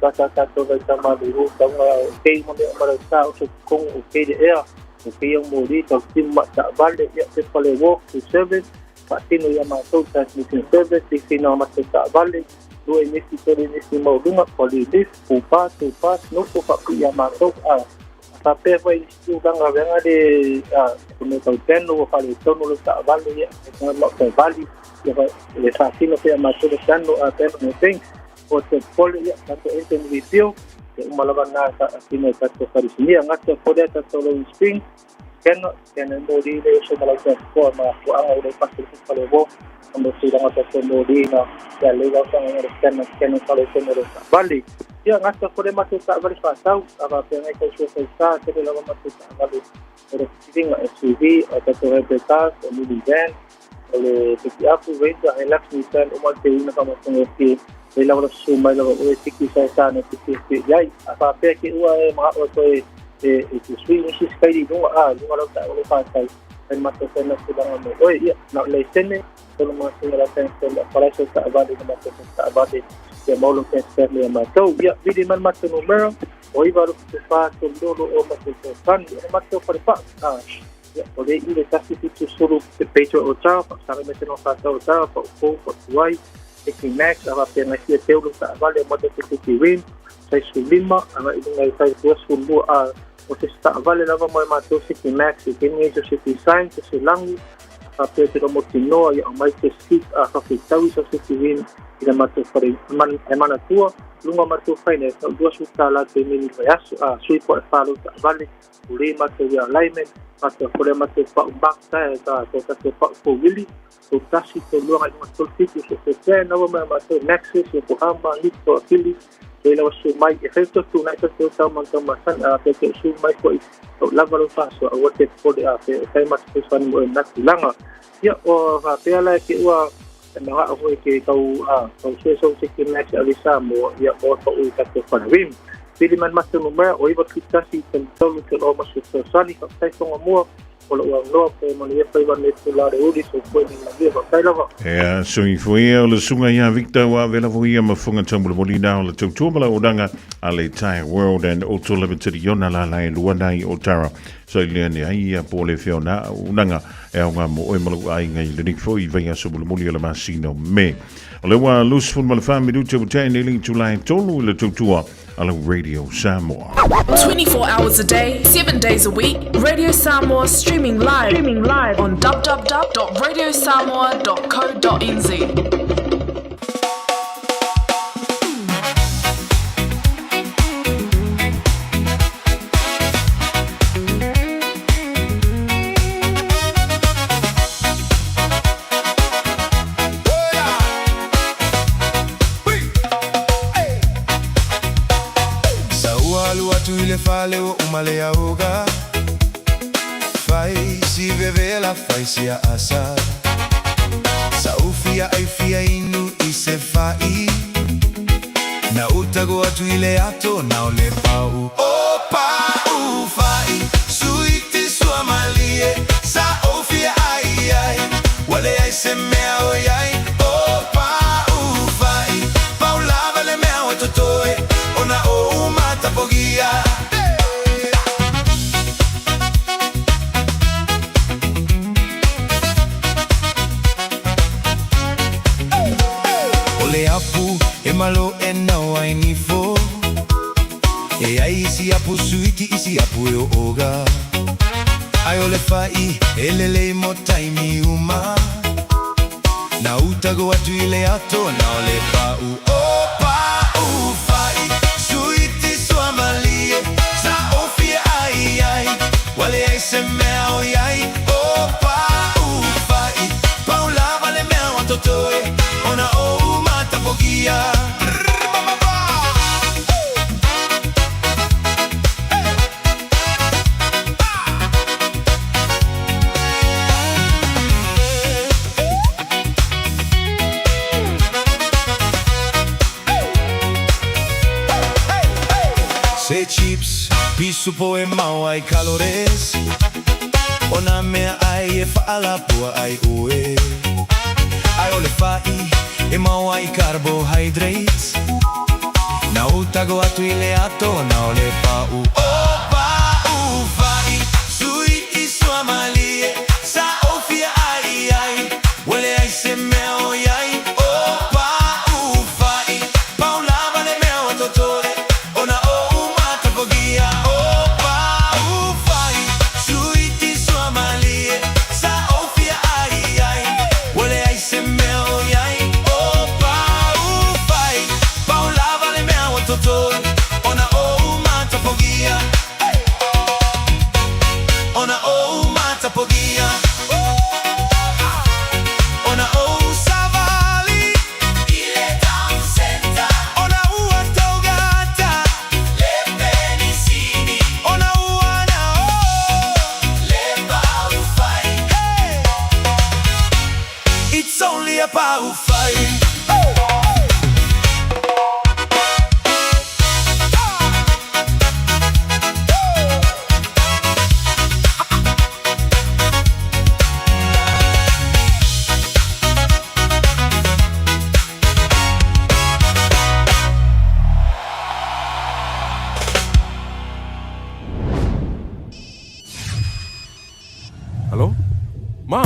tata tatou vai tama le ro taunga o kei mo mea marau sa o se kongo o kei le ea, o kei au mōri, tau timu ma taavale, ia te whale walk to service, whaatino ia mātou transmission service, i whina o matou taavale, lua i nisi, tolu i nisi maulunga, kua li lift, pūpā, tūpā, nofo whaapui ia mātou, a whapea whai i tūranga wenga le a me tau tenu o whare tonu le taavale ia, e tanga mau tau vali, ia le whaatino pea mātou le tanu a tenu me peng, o te pole ia, tatou engine rebuild, te uma lava nā sa atino e tatou wharisinia, ngata pole tatou low spring, scanner, scanner mōri le oso malau te koa ma kuanga o le pasi le whale wo, mo tūranga tatou mōri na, ia le wau tanga le scanner, scanner whale tonu le taavale. Ia ngata pole matou taavale whātau, a wā pea ngai kau sua sa, te le lava matou taavale o le whiringa SUV, o tatou hybrid cars, o minivan, o le piki apu, Ranger, Hilux, Nissan, o te una ka matonga ke le lava la su mai lava o e tiki sa sa na tiki te iai. A whā pea ke ua e maha o toe e te sui nisi skairi lunga a, lunga lau ta o le whātau. Ai matou whena tūranga mo oe, ia, na le sene, tolu mga singa la tēn tēn la paraisa ta avale na matou ta avale ia maulo tēn tēn le matou. Ia, vidi man matou numero, o iwa ruku te whā tolu lolo o matou tō tani, o matou whare wha, a, ia, o le i le tasi fitu suru te peito o tau, pa sara me te no whātau o tau, pa ukou, pa tuai, City Max a faapea gaifia teu lou taavale o matou City Win sai 15 agai i luga i fai 22 a o se taavale lava mo e matou City Max i taimi ai so City Sign se se lagu faapea te lomotinoa ia aumai se skit a faafeitaui sau City Win i le matou fale e manatua luga o matou faina e tau $20 taimi ni vaiaso a sui po e fa lou taavale uli matou ia alignment matou fole matou pau mark tae ta to tatou pau fouili tolu tasi, tolu lua, agai i luga tolu fitu, so te pea naua mai matou Maxis, Yokohama, Nitto, Akili, le lawa su mai, e fai to tu nai to te tau man tau masan, a pe te su mai ko i o lava lo faso, a ua te pole a pe kai mas pe sani mo e natu langa. Ia, o ha pea la ke ua e manga o hoi ke kau a kau sue so se ke Max a lisa mo ia o to ui ka te whana wim. Pili man matu no mea o iwa ki tasi te tolu te o masu te sani ka tai tonga mua o lou aunoa pe manuia faiva nei tula le uli soifua i manuia faafetai lava. Ea, soifua ia o le susuga ia Victor ua ave lava ia ma funga taumolimoli na o le tautua ma la auaunaga a le Tire World and Auto Limited i ona lala e lua nai o Tara. So i lea ne ai ia po le feo na auaunaga e aoga mo oe ma lou aiga i lenei foi vaiaso mulimuli o le masina o Me. O le ua 24 minute ua tea nei le itula e tolu i le tautua a Radio Samoa. 24 hours a day, 7 days a week, Radio Samoa streaming live, streaming live on www.radiosamoa.co.nz. Sa ua alu atu i le fale ua uma le auga Fai si vevela fai si aasa Sa ufia ai fia inu i se fa'i Na utago atu i le ato na o le pau O pau fa'i suiti sua malie Sa ou fia ai ai Ua leai se mea o iai O pau fa'i Pau lava le mea ua totoe Ona ou matapogia. O le apu e malo e nau ai nifo E ai isi apu suiti isi apu e ooga Ai o le fa'i e lelei mo taimi uma Na utago atu i le ato na o le pa'u O pa'u fa'i suiti sua malie Sa ofia ai ai Ua leai se mea o iai O pa'u fa'i Pau lava le mea ua totoe Ona ou matapogia. Se chips, pisu po e mau ai calores O nā mea ai e whaalapua ai oe Ai o le fa'i e mau ai carbohydrates Na utago atu i le ato na o le pa'u O pa'u fa'i sui i sua malie Sa ofia ai ai Ua leai se mea o iai O pa'u fa'i Pau lava le mea ua totoe Ona ou matapogia O pa'u fa'i Suiti sua malie Sa ofia ai ai Ua leai se mea o iai O pa'u fa'i Pau lava le mea ua totoe Ona ou matapogia Ona ou matapogia Ona ou savali I le town centre Ona ua taugata Le penisini Ona ua na o Le pau fai Hey It's only a pau fai Hello? Ma?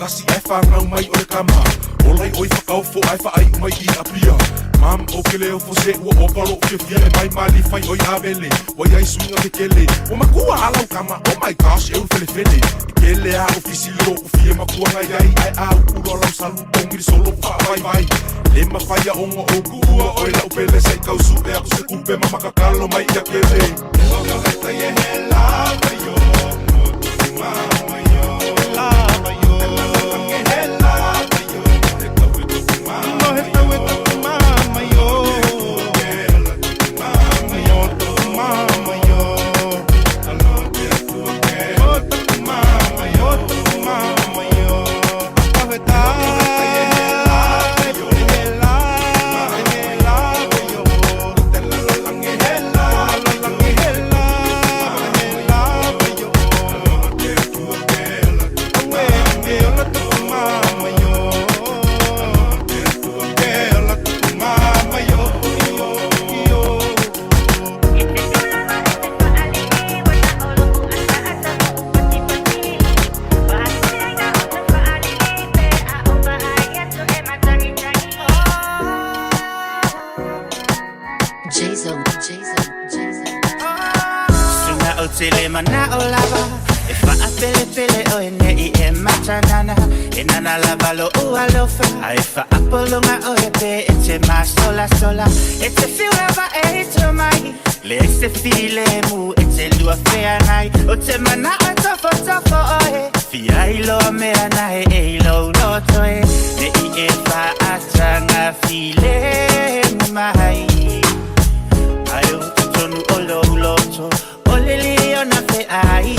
kasi ae whāngau mai o le kama. Ola i oi whakaofo ae whaai mai i apia. Mam o ke leo fo se ua opa lo fiafia e mai mali fai oi avele. Wai ai suinga ke kele. O makua alau kama, oh my gosh, e uru fele fele. I kele a ofisi lo u fie makua ngai ai ai a ulo lau salu pongiri solo wha vai vai. Le mawhaia ongo o kuua oi lau pele se kau su e aku se kupe mama kakalo mai ia kele. E he lava yo, mama yo, lava yo. He lava yo, e kau e tuku mama yo. Mama yo, mama yo. Alo te atua ke, mama yo, mama yo. Apaheta. Jason, Jason, Jason. Sunga o tele mana o lava E wha pele pele o e nei e matanana E nana lava lo o alofa A e wha apolonga o e pe e te ma sola sola E te fiu lava e i tō mai Le e se file mu e te lua whea nai O te mana o tofo tofo o e Fia i loa mea na e e i lo loto e Ne i e wha atanga file mai Ai o tonu o lo loto O le lio na fe ai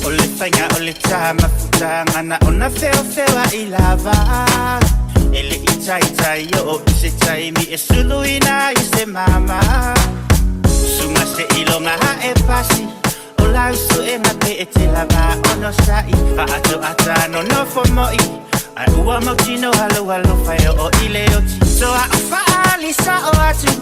O le whainga o le tama futanga na ona feo feo i lava E le i tai tai o o i se tai mi e sulu ina i se mama Sunga se ilonga ha e pasi O lau su e nga pe e te lava ono sai Fa atu ata no no fo moi Ai ua mautino halo halo whai o i le oti So a o whaali sa o atu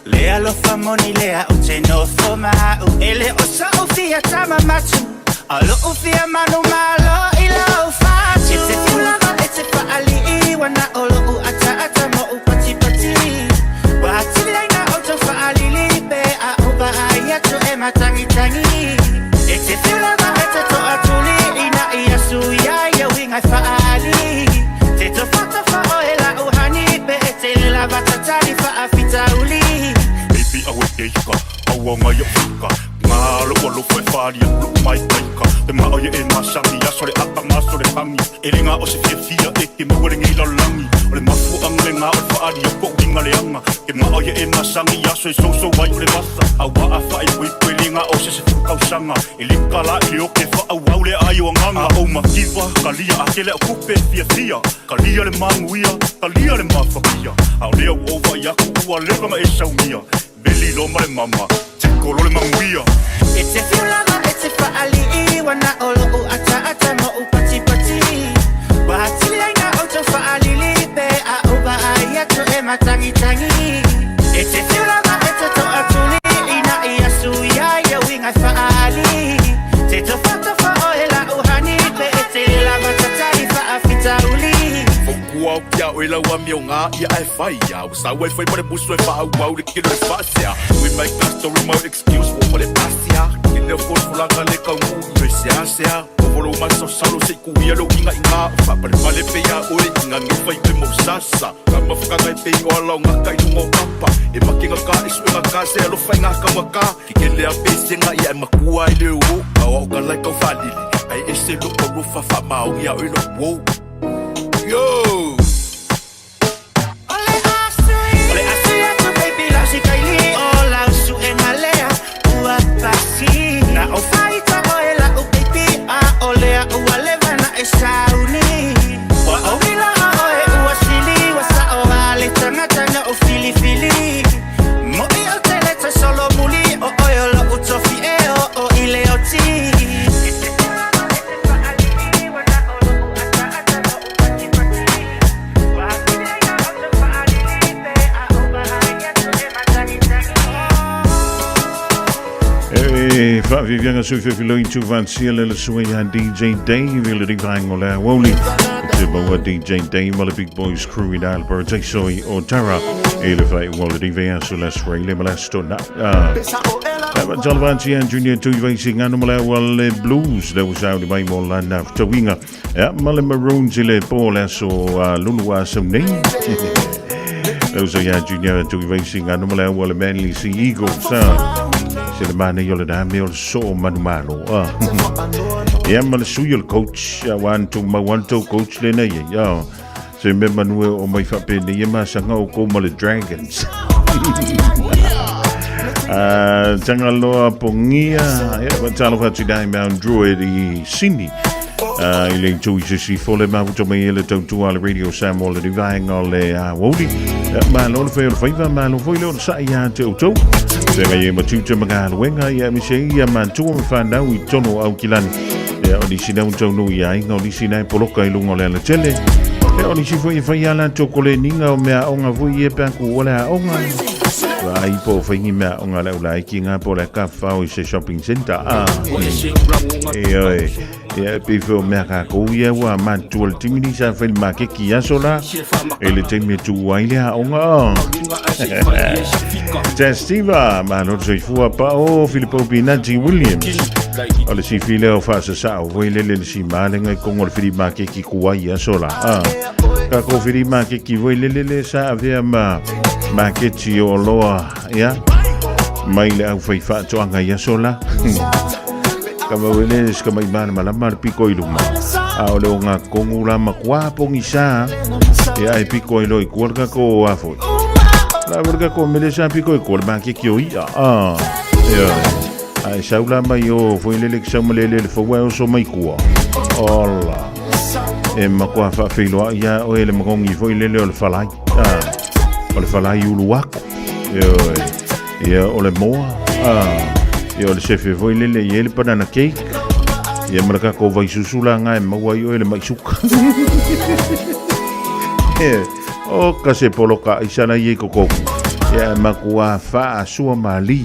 Le alofa moni lea o te nofo mau E le o sa o fia tama matu Alo o fia manu malo i lau fatu E te fiulava e te whaali i wana o lo u ata ata mo u pati pati Wa atili na o tau whaalili pe a o ba ai atu e matangi tangi E te fiulava e te toa tuli ina i asu ia ia winga whaali Te tofa o e la uhani pe e te lava tatali whaafita uli Baby awe keika, aua ngai o fika Ngā lo alo whai whaali a lu mai kaika Te maa o ye e masangi, aso le aka maso le hangi E le ngā o se fia fia e ke maua le ngei lalangi O le mafu anga le ngā o le whaali a ko winga le anga Ke maa o ye e masangi, aso e soso vai o le vasa Aua a whae pui pui le ngā o se se fukau E le kala i le oke wha au au le ai o anganga A o makiwa, kalia a kele o kupe fia fia Kalia le manguia, kalia le mafakia A o lea u ova i aku ua lewa ma e saumia Veli lo ma le mama, te kolo le manguia E te fiulava e te whaali i wana o lo u ata ata mo u pati pati Wa atili ai na o tau whaalili pe a o ba ai atu e matangi tangi E te fiulava e te toa tuli ina i asu ia ia winga whaali Te tofa tofa o e la uhani pe e te lava tatari whaafita uli Kua o kia o ela ua mio ngā ia e whai ia O sa wai whai mare musu e wha au au le kilo e whasia We make a story mo excuse mo wale pasia Ke leo fol fulanga le kau ngu i me sea sea O volo maso salo se ku ia lo inga inga Wha pale pale pe ia oe inga nge whai pe mo sasa Ka mawhakanga e pe o ala o ngā kai nunga o papa E makenga ka e suenga ka se alo whai ngā kaua ka Ki kele a pe senga ia e makua i le o Ka o ka lai kau whalili Ai e se lo o rufa wha maungi a oe lo wo Yo! Ole asu atu baby lau si kaili O lau su e ngalea ua pasi Na o whaita o e lau baby A o lea ua lewa na e sauni Wa o wila a o e ua sili Wa sa o hale tangata na o fili fili Mo i o te leta solo muli O oi o lo utofi e o o i le o ti. Faafiafiaga sui fefiloi tuvasia le le suga ia DJ Dave i le rivaenga o le aoauli. Te maua DJ Dave ma le Big Boys Crew i le Parataiso i Otara i le whai o le rive aso las Freile ma las tona. Jalavanti and Junior Tui Vaisi ngano ma le aua le Blues le usa mai mo lana tawinga. Ia ma le Maroons i le po le aso lulu a sau nei. Le uso ia Junior Tui Vaisi ngano ma le aua le Manly Sea Eagles. Se le mana i o le nā me o le so manumalo. Ia ma le sui o le coach, a wan tu mau wan tau coach le nei. Ia, se me manue o mai whape nei e masanga o kou ma le Dragons. Tangaloa Pongia, ia, wa talo whatu dai Mount Druid i Sydney. I le tui se si fole mafuta mai e le tautua le Radio Samoa le rivaenga o le Wodi. Ma lo le whai o le whaiva, ma lo foi le o le sai ia te outou. Se ngai e matuta magaluenga ia mise ia mantua ma whanau i tono au kilani. Ia o nisi nau tau nui ia inga o nisi nai poloka i lunga o le ala tele. Ia o nisi foi e whai ala tō kole ninga o mea onga foi e pea ku o le a onga. Ai po whaingi mea onga le ula ki ngā po le ka whao i se shopping center. E oi. Ia pe feo mea ka kou ia ua matua le timini sa whai le makeki aso la. E le taimi e tu ai le a onga. Testiva, ma lo soifua pa o Filipo Pinati Williams. O le si file o whaasa sao, voi lele le si malenga i kongo le whiri makeki kuai aso la. Ka ko whiri makeki voi lele le sa avea ma maketi o loa, ia. Mai le au whai whaatoanga i aso la. Ka mawele se ka mai mana malama le piko i luma. A o le o ngā kongu la makua pongi sa. Ia e piko i loi kua le kako o afoi. La o le kako mele sa piko i kua le makeki o ia. Ia. Ai saula mai o foi lele ki sau malele le fau o so mai kua. Ola. E makua whaawhiloa ia o ele makongi foi lele o le whalai. O le whalai ulu ako. Ia, ia o le moa. Ia o le sefe foi lele i ele banana cake. Ia maraka ko vai susula ngai maua i o ele mai suka. O ka se poloka i sana i e koko. Ia makua wha asua mali.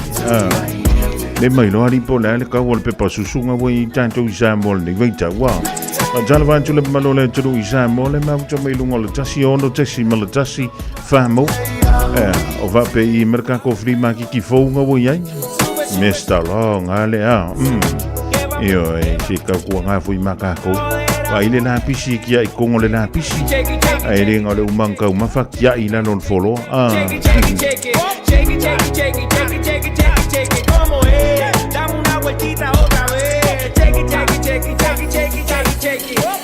Le mai loa ripo le ale kau o le pepa susunga wei i tātou i Samoa le nei veita. Wa. A tala wātu le malo le turu i Samoa le mafuta mai lunga o le tasi ono tesi ma le tasi whamo. O wape i maraka ko whiri makiki fōunga wei ai. Mr. Long, ale a. Io e se kau kua ngā fui makako. Wa ile la pisi ki ai kongo le la pisi. Ai le ngā le umang kau mawha ki ai lalo le foloa. Check it, check it, check it, check it, check it, check it, check it, check it, check it, check it. ¿Cómo es? Dame una vueltita otra vez. Check it, check it, check it, check it, check it, check it, check it. Oh,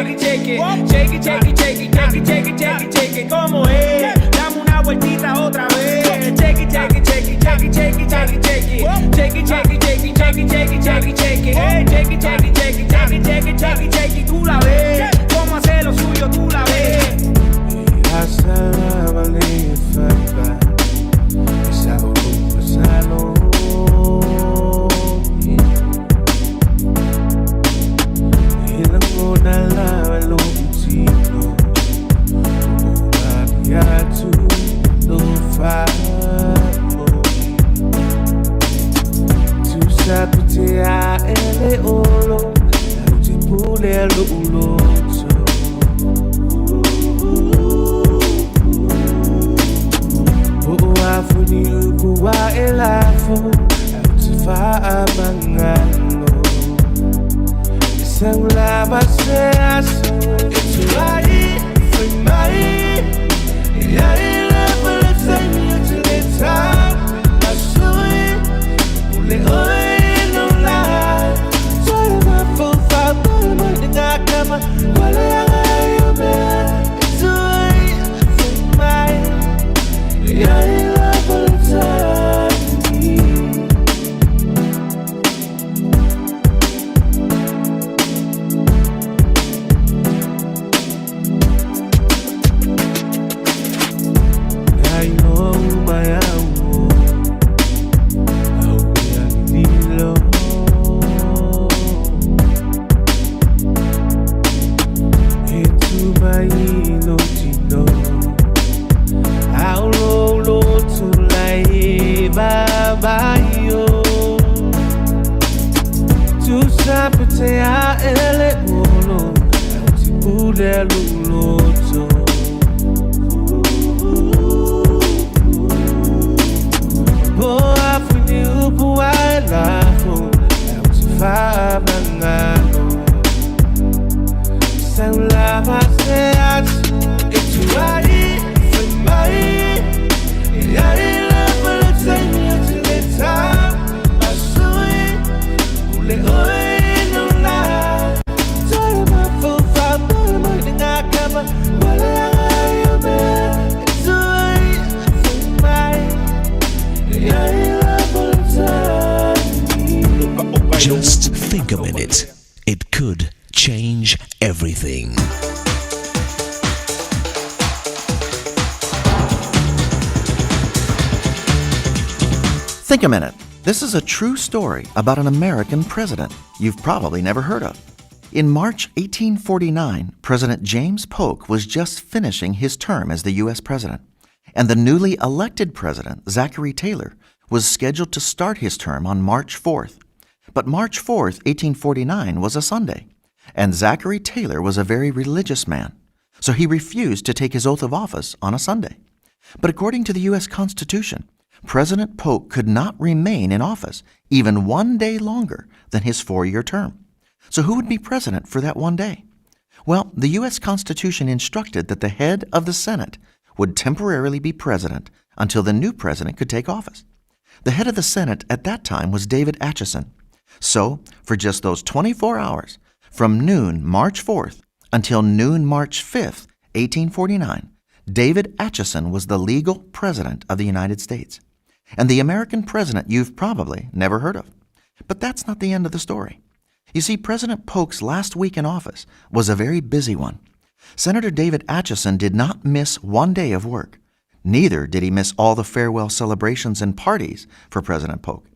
shake it, shake it. Shake it, shake it, shake it, shake it, shake it, shake it, shake it. ¿Cómo es? Dame una vueltita otra vez. Shake it, shake it, shake it, shake it, shake it, shake it, shake it. Shake it, shake it, shake it, shake it, shake it, shake it, shake it. Hey, shake it, shake it, shake it, shake it, shake it, shake it, shake it. Tú la ves. Cómo hace lo suyo, tú la ves. Just think a minute. It could change everything. Think a minute. This is a true story about an American president you've probably never heard of. In March 1849, President James Polk was just finishing his term as the U.S. president, and the newly elected president, Zachary Taylor, was scheduled to start his term on March 4th. But March 4th, 1849, was a Sunday, and Zachary Taylor was a very religious man, so he refused to take his oath of office on a Sunday. But according to the U.S. Constitution, President Polk could not remain in office even one day longer than his four year term. So who would be president for that one day? Well, the U.S. Constitution instructed that the head of the Senate would temporarily be president until the new president could take office. The head of the Senate at that time was David Atchison. So, for just those 24 hours, from noon March 4th until noon March 5th, 1849, David Atchison was the legal president of the United States. And the American president you've probably never heard of. But that's not the end of the story. You see, President Polk's last week in office was a very busy one. Senator David Atchison did not miss one day of work. Neither did he miss all the farewell celebrations and parties for President Polk.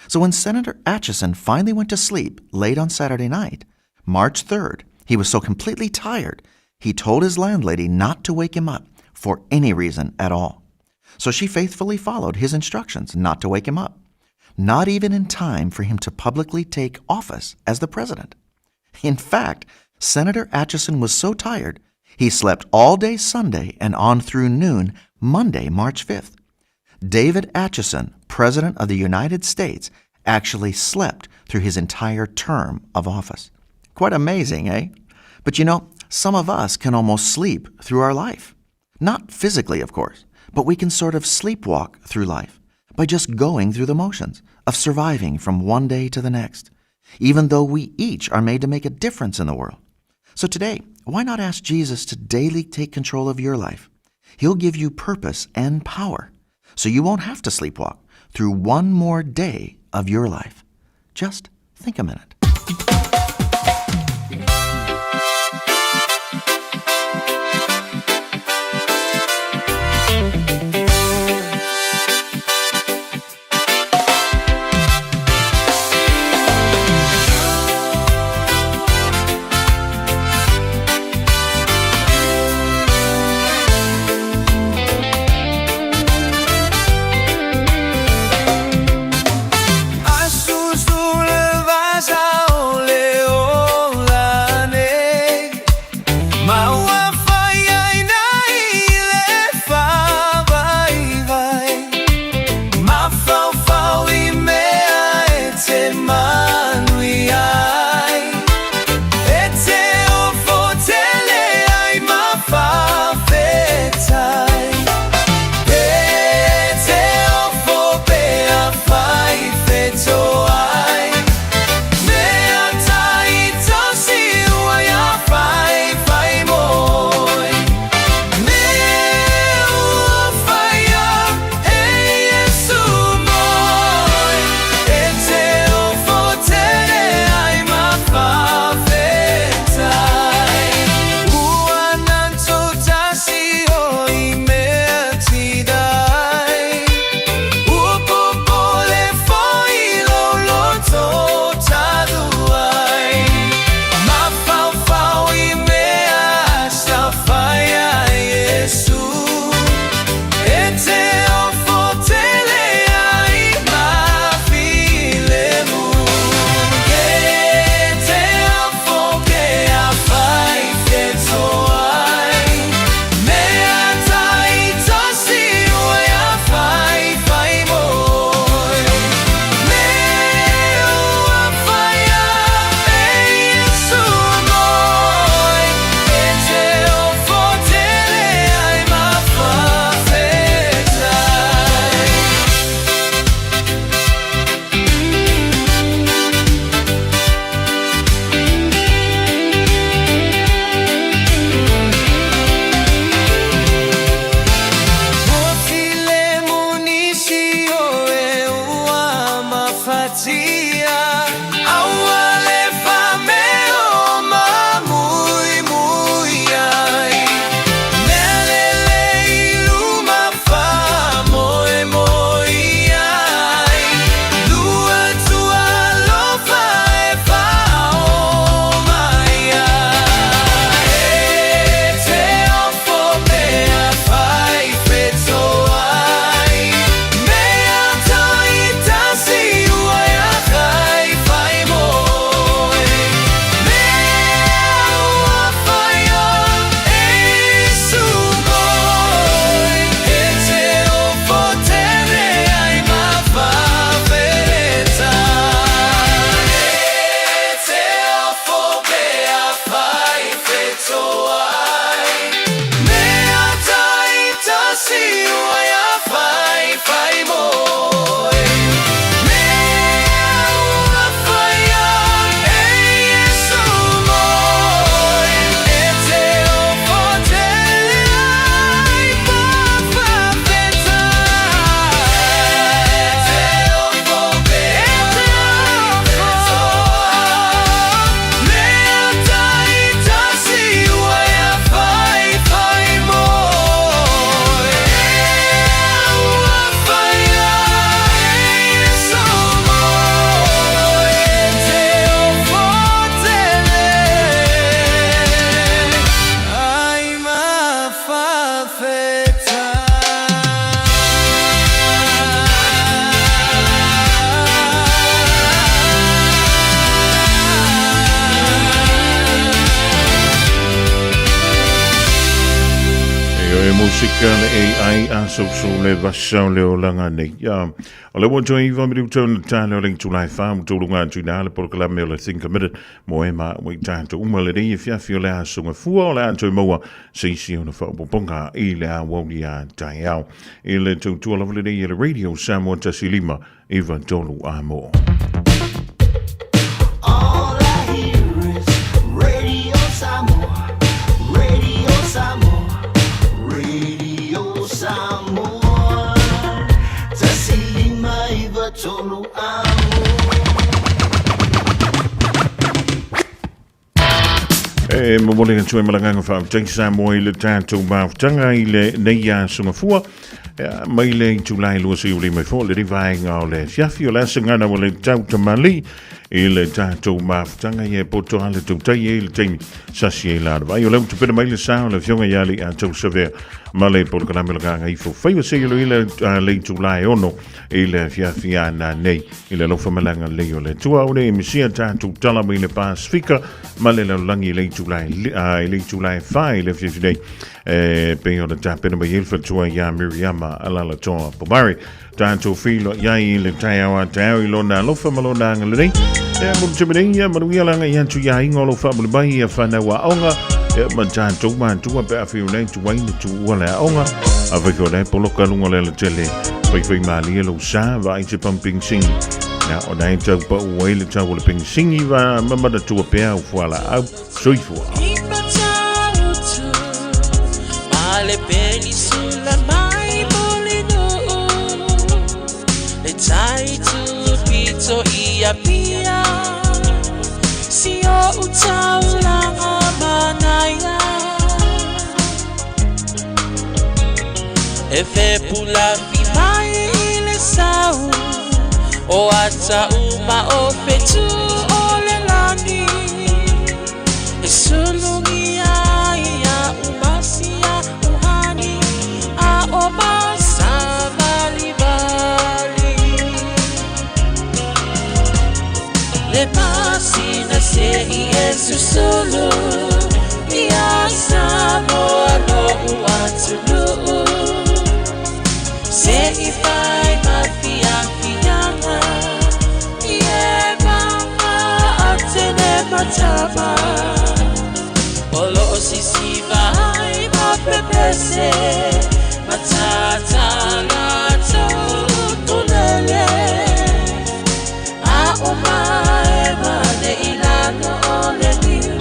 So when Senator Atchison finally went to sleep late on Saturday night, March 3rd, he was so completely tired, he told his landlady not to wake him up for any reason at all. So she faithfully followed his instructions not to wake him up, not even in time for him to publicly take office as the president. In fact, Senator Atchison was so tired, he slept all day Sunday and on through noon Monday, March 5th. David Atchison, President of the United States, actually slept through his entire term of office. Quite amazing, eh? But you know, some of us can almost sleep through our life. Not physically, of course, but we can sort of sleepwalk through life by just going through the motions of surviving from one day to the next, even though we each are made to make a difference in the world. So today, why not ask Jesus to daily take control of your life? He'll give you purpose and power so you won't have to sleepwalk through one more day of your life. Just think a minute. Musika le AI a so le vasa o le olaga nei. Ia, o le ua toe iva minuta ona tale o le itula e wha mu tōlunga atu nā le polokalame o le Think a Minute mo e ma ua i tātou uma le nei e fiafi o le aso fua o le a toe maua se isi ona whaopoponga i le a wauli a taiao. I le tautua lava le nei e le Radio Samoa tasi lima iva tolu a mo. All I hear is Radio Samoa. Sulu amo. E momoli atu e malanganga whaafetai Samoa i le tātou mafutaga i le nei aso gafua mai le itulā e 25 foi le vaega o le afiafi o le asagana ua le tautamali i le tātou mafutaga ia e poto a le tautai e i le taimi sasi ai la vai o le utupena mai le sa o le afioga ia le a savea ma le polokalame o le gagaifo faiva seia lo i le le itulā e 6 i le afiafi ana nei i le alofa malaga lelei o le Atua. O le misia tatou tala mai le Pasifika ma le lalolagi i le itulā i le itulā e 4 i le afiafi nei e pei ona tapena mai ai le faletua iā Miriama Alalatoa Pomare. Tatou feiloai ai i le taeao a taeao i lona alofa ma lona agalelei. E mo le taimi nei, ia manuia le agai atu i aiga o lo o faamuli mai ia whanau aoga e ma tātou mātua pe a whiu nei tuai na tuua le aoga. A whai o nei poloka lunga le alatele. Whai whai malie lo sa va i te pumping singi. Na o nei tau pa ua i le tau o le ping singi va mamana tua pea au fuala au soifua. Ma le penisula mai Mulinuu, le tai tu pito i Apia, si o utaulanga manaia. E fepulafi mai i le sau, o ata uma o fetu o le lani. E sulungi ai ia umasia uhani, a o masavalivali. Le pasina se i e susulu, ia Samoa lo uatunuu. Se i fai ma fiafiaga, i e mama a tene matama. O lo o sisiva ai ma pepese, matata latou tulele. A o mae mane i lalo o le niu,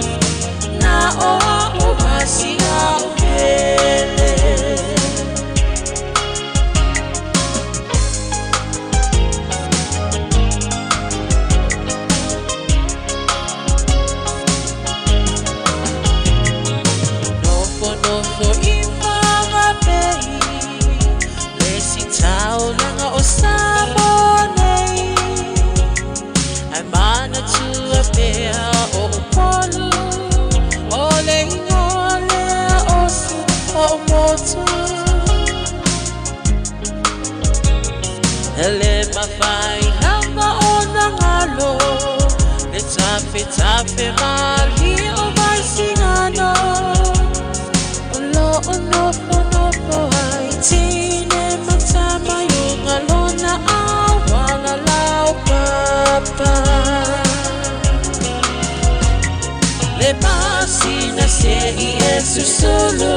na o a o masia o pele. Nofo nofo i whangapei, le si taulaga o Samoa nei. Ai mana tua pea o Upolu, o le ingoa lea o si o motu. Ele mawhai lava o nangalo, le tafe tafe mali o mai singano. O lo o nofo nofo ai tine matama yunga lona awala lau papa. Le pasina se i e susulu,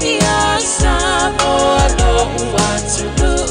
ia Samoa lo uatunuu.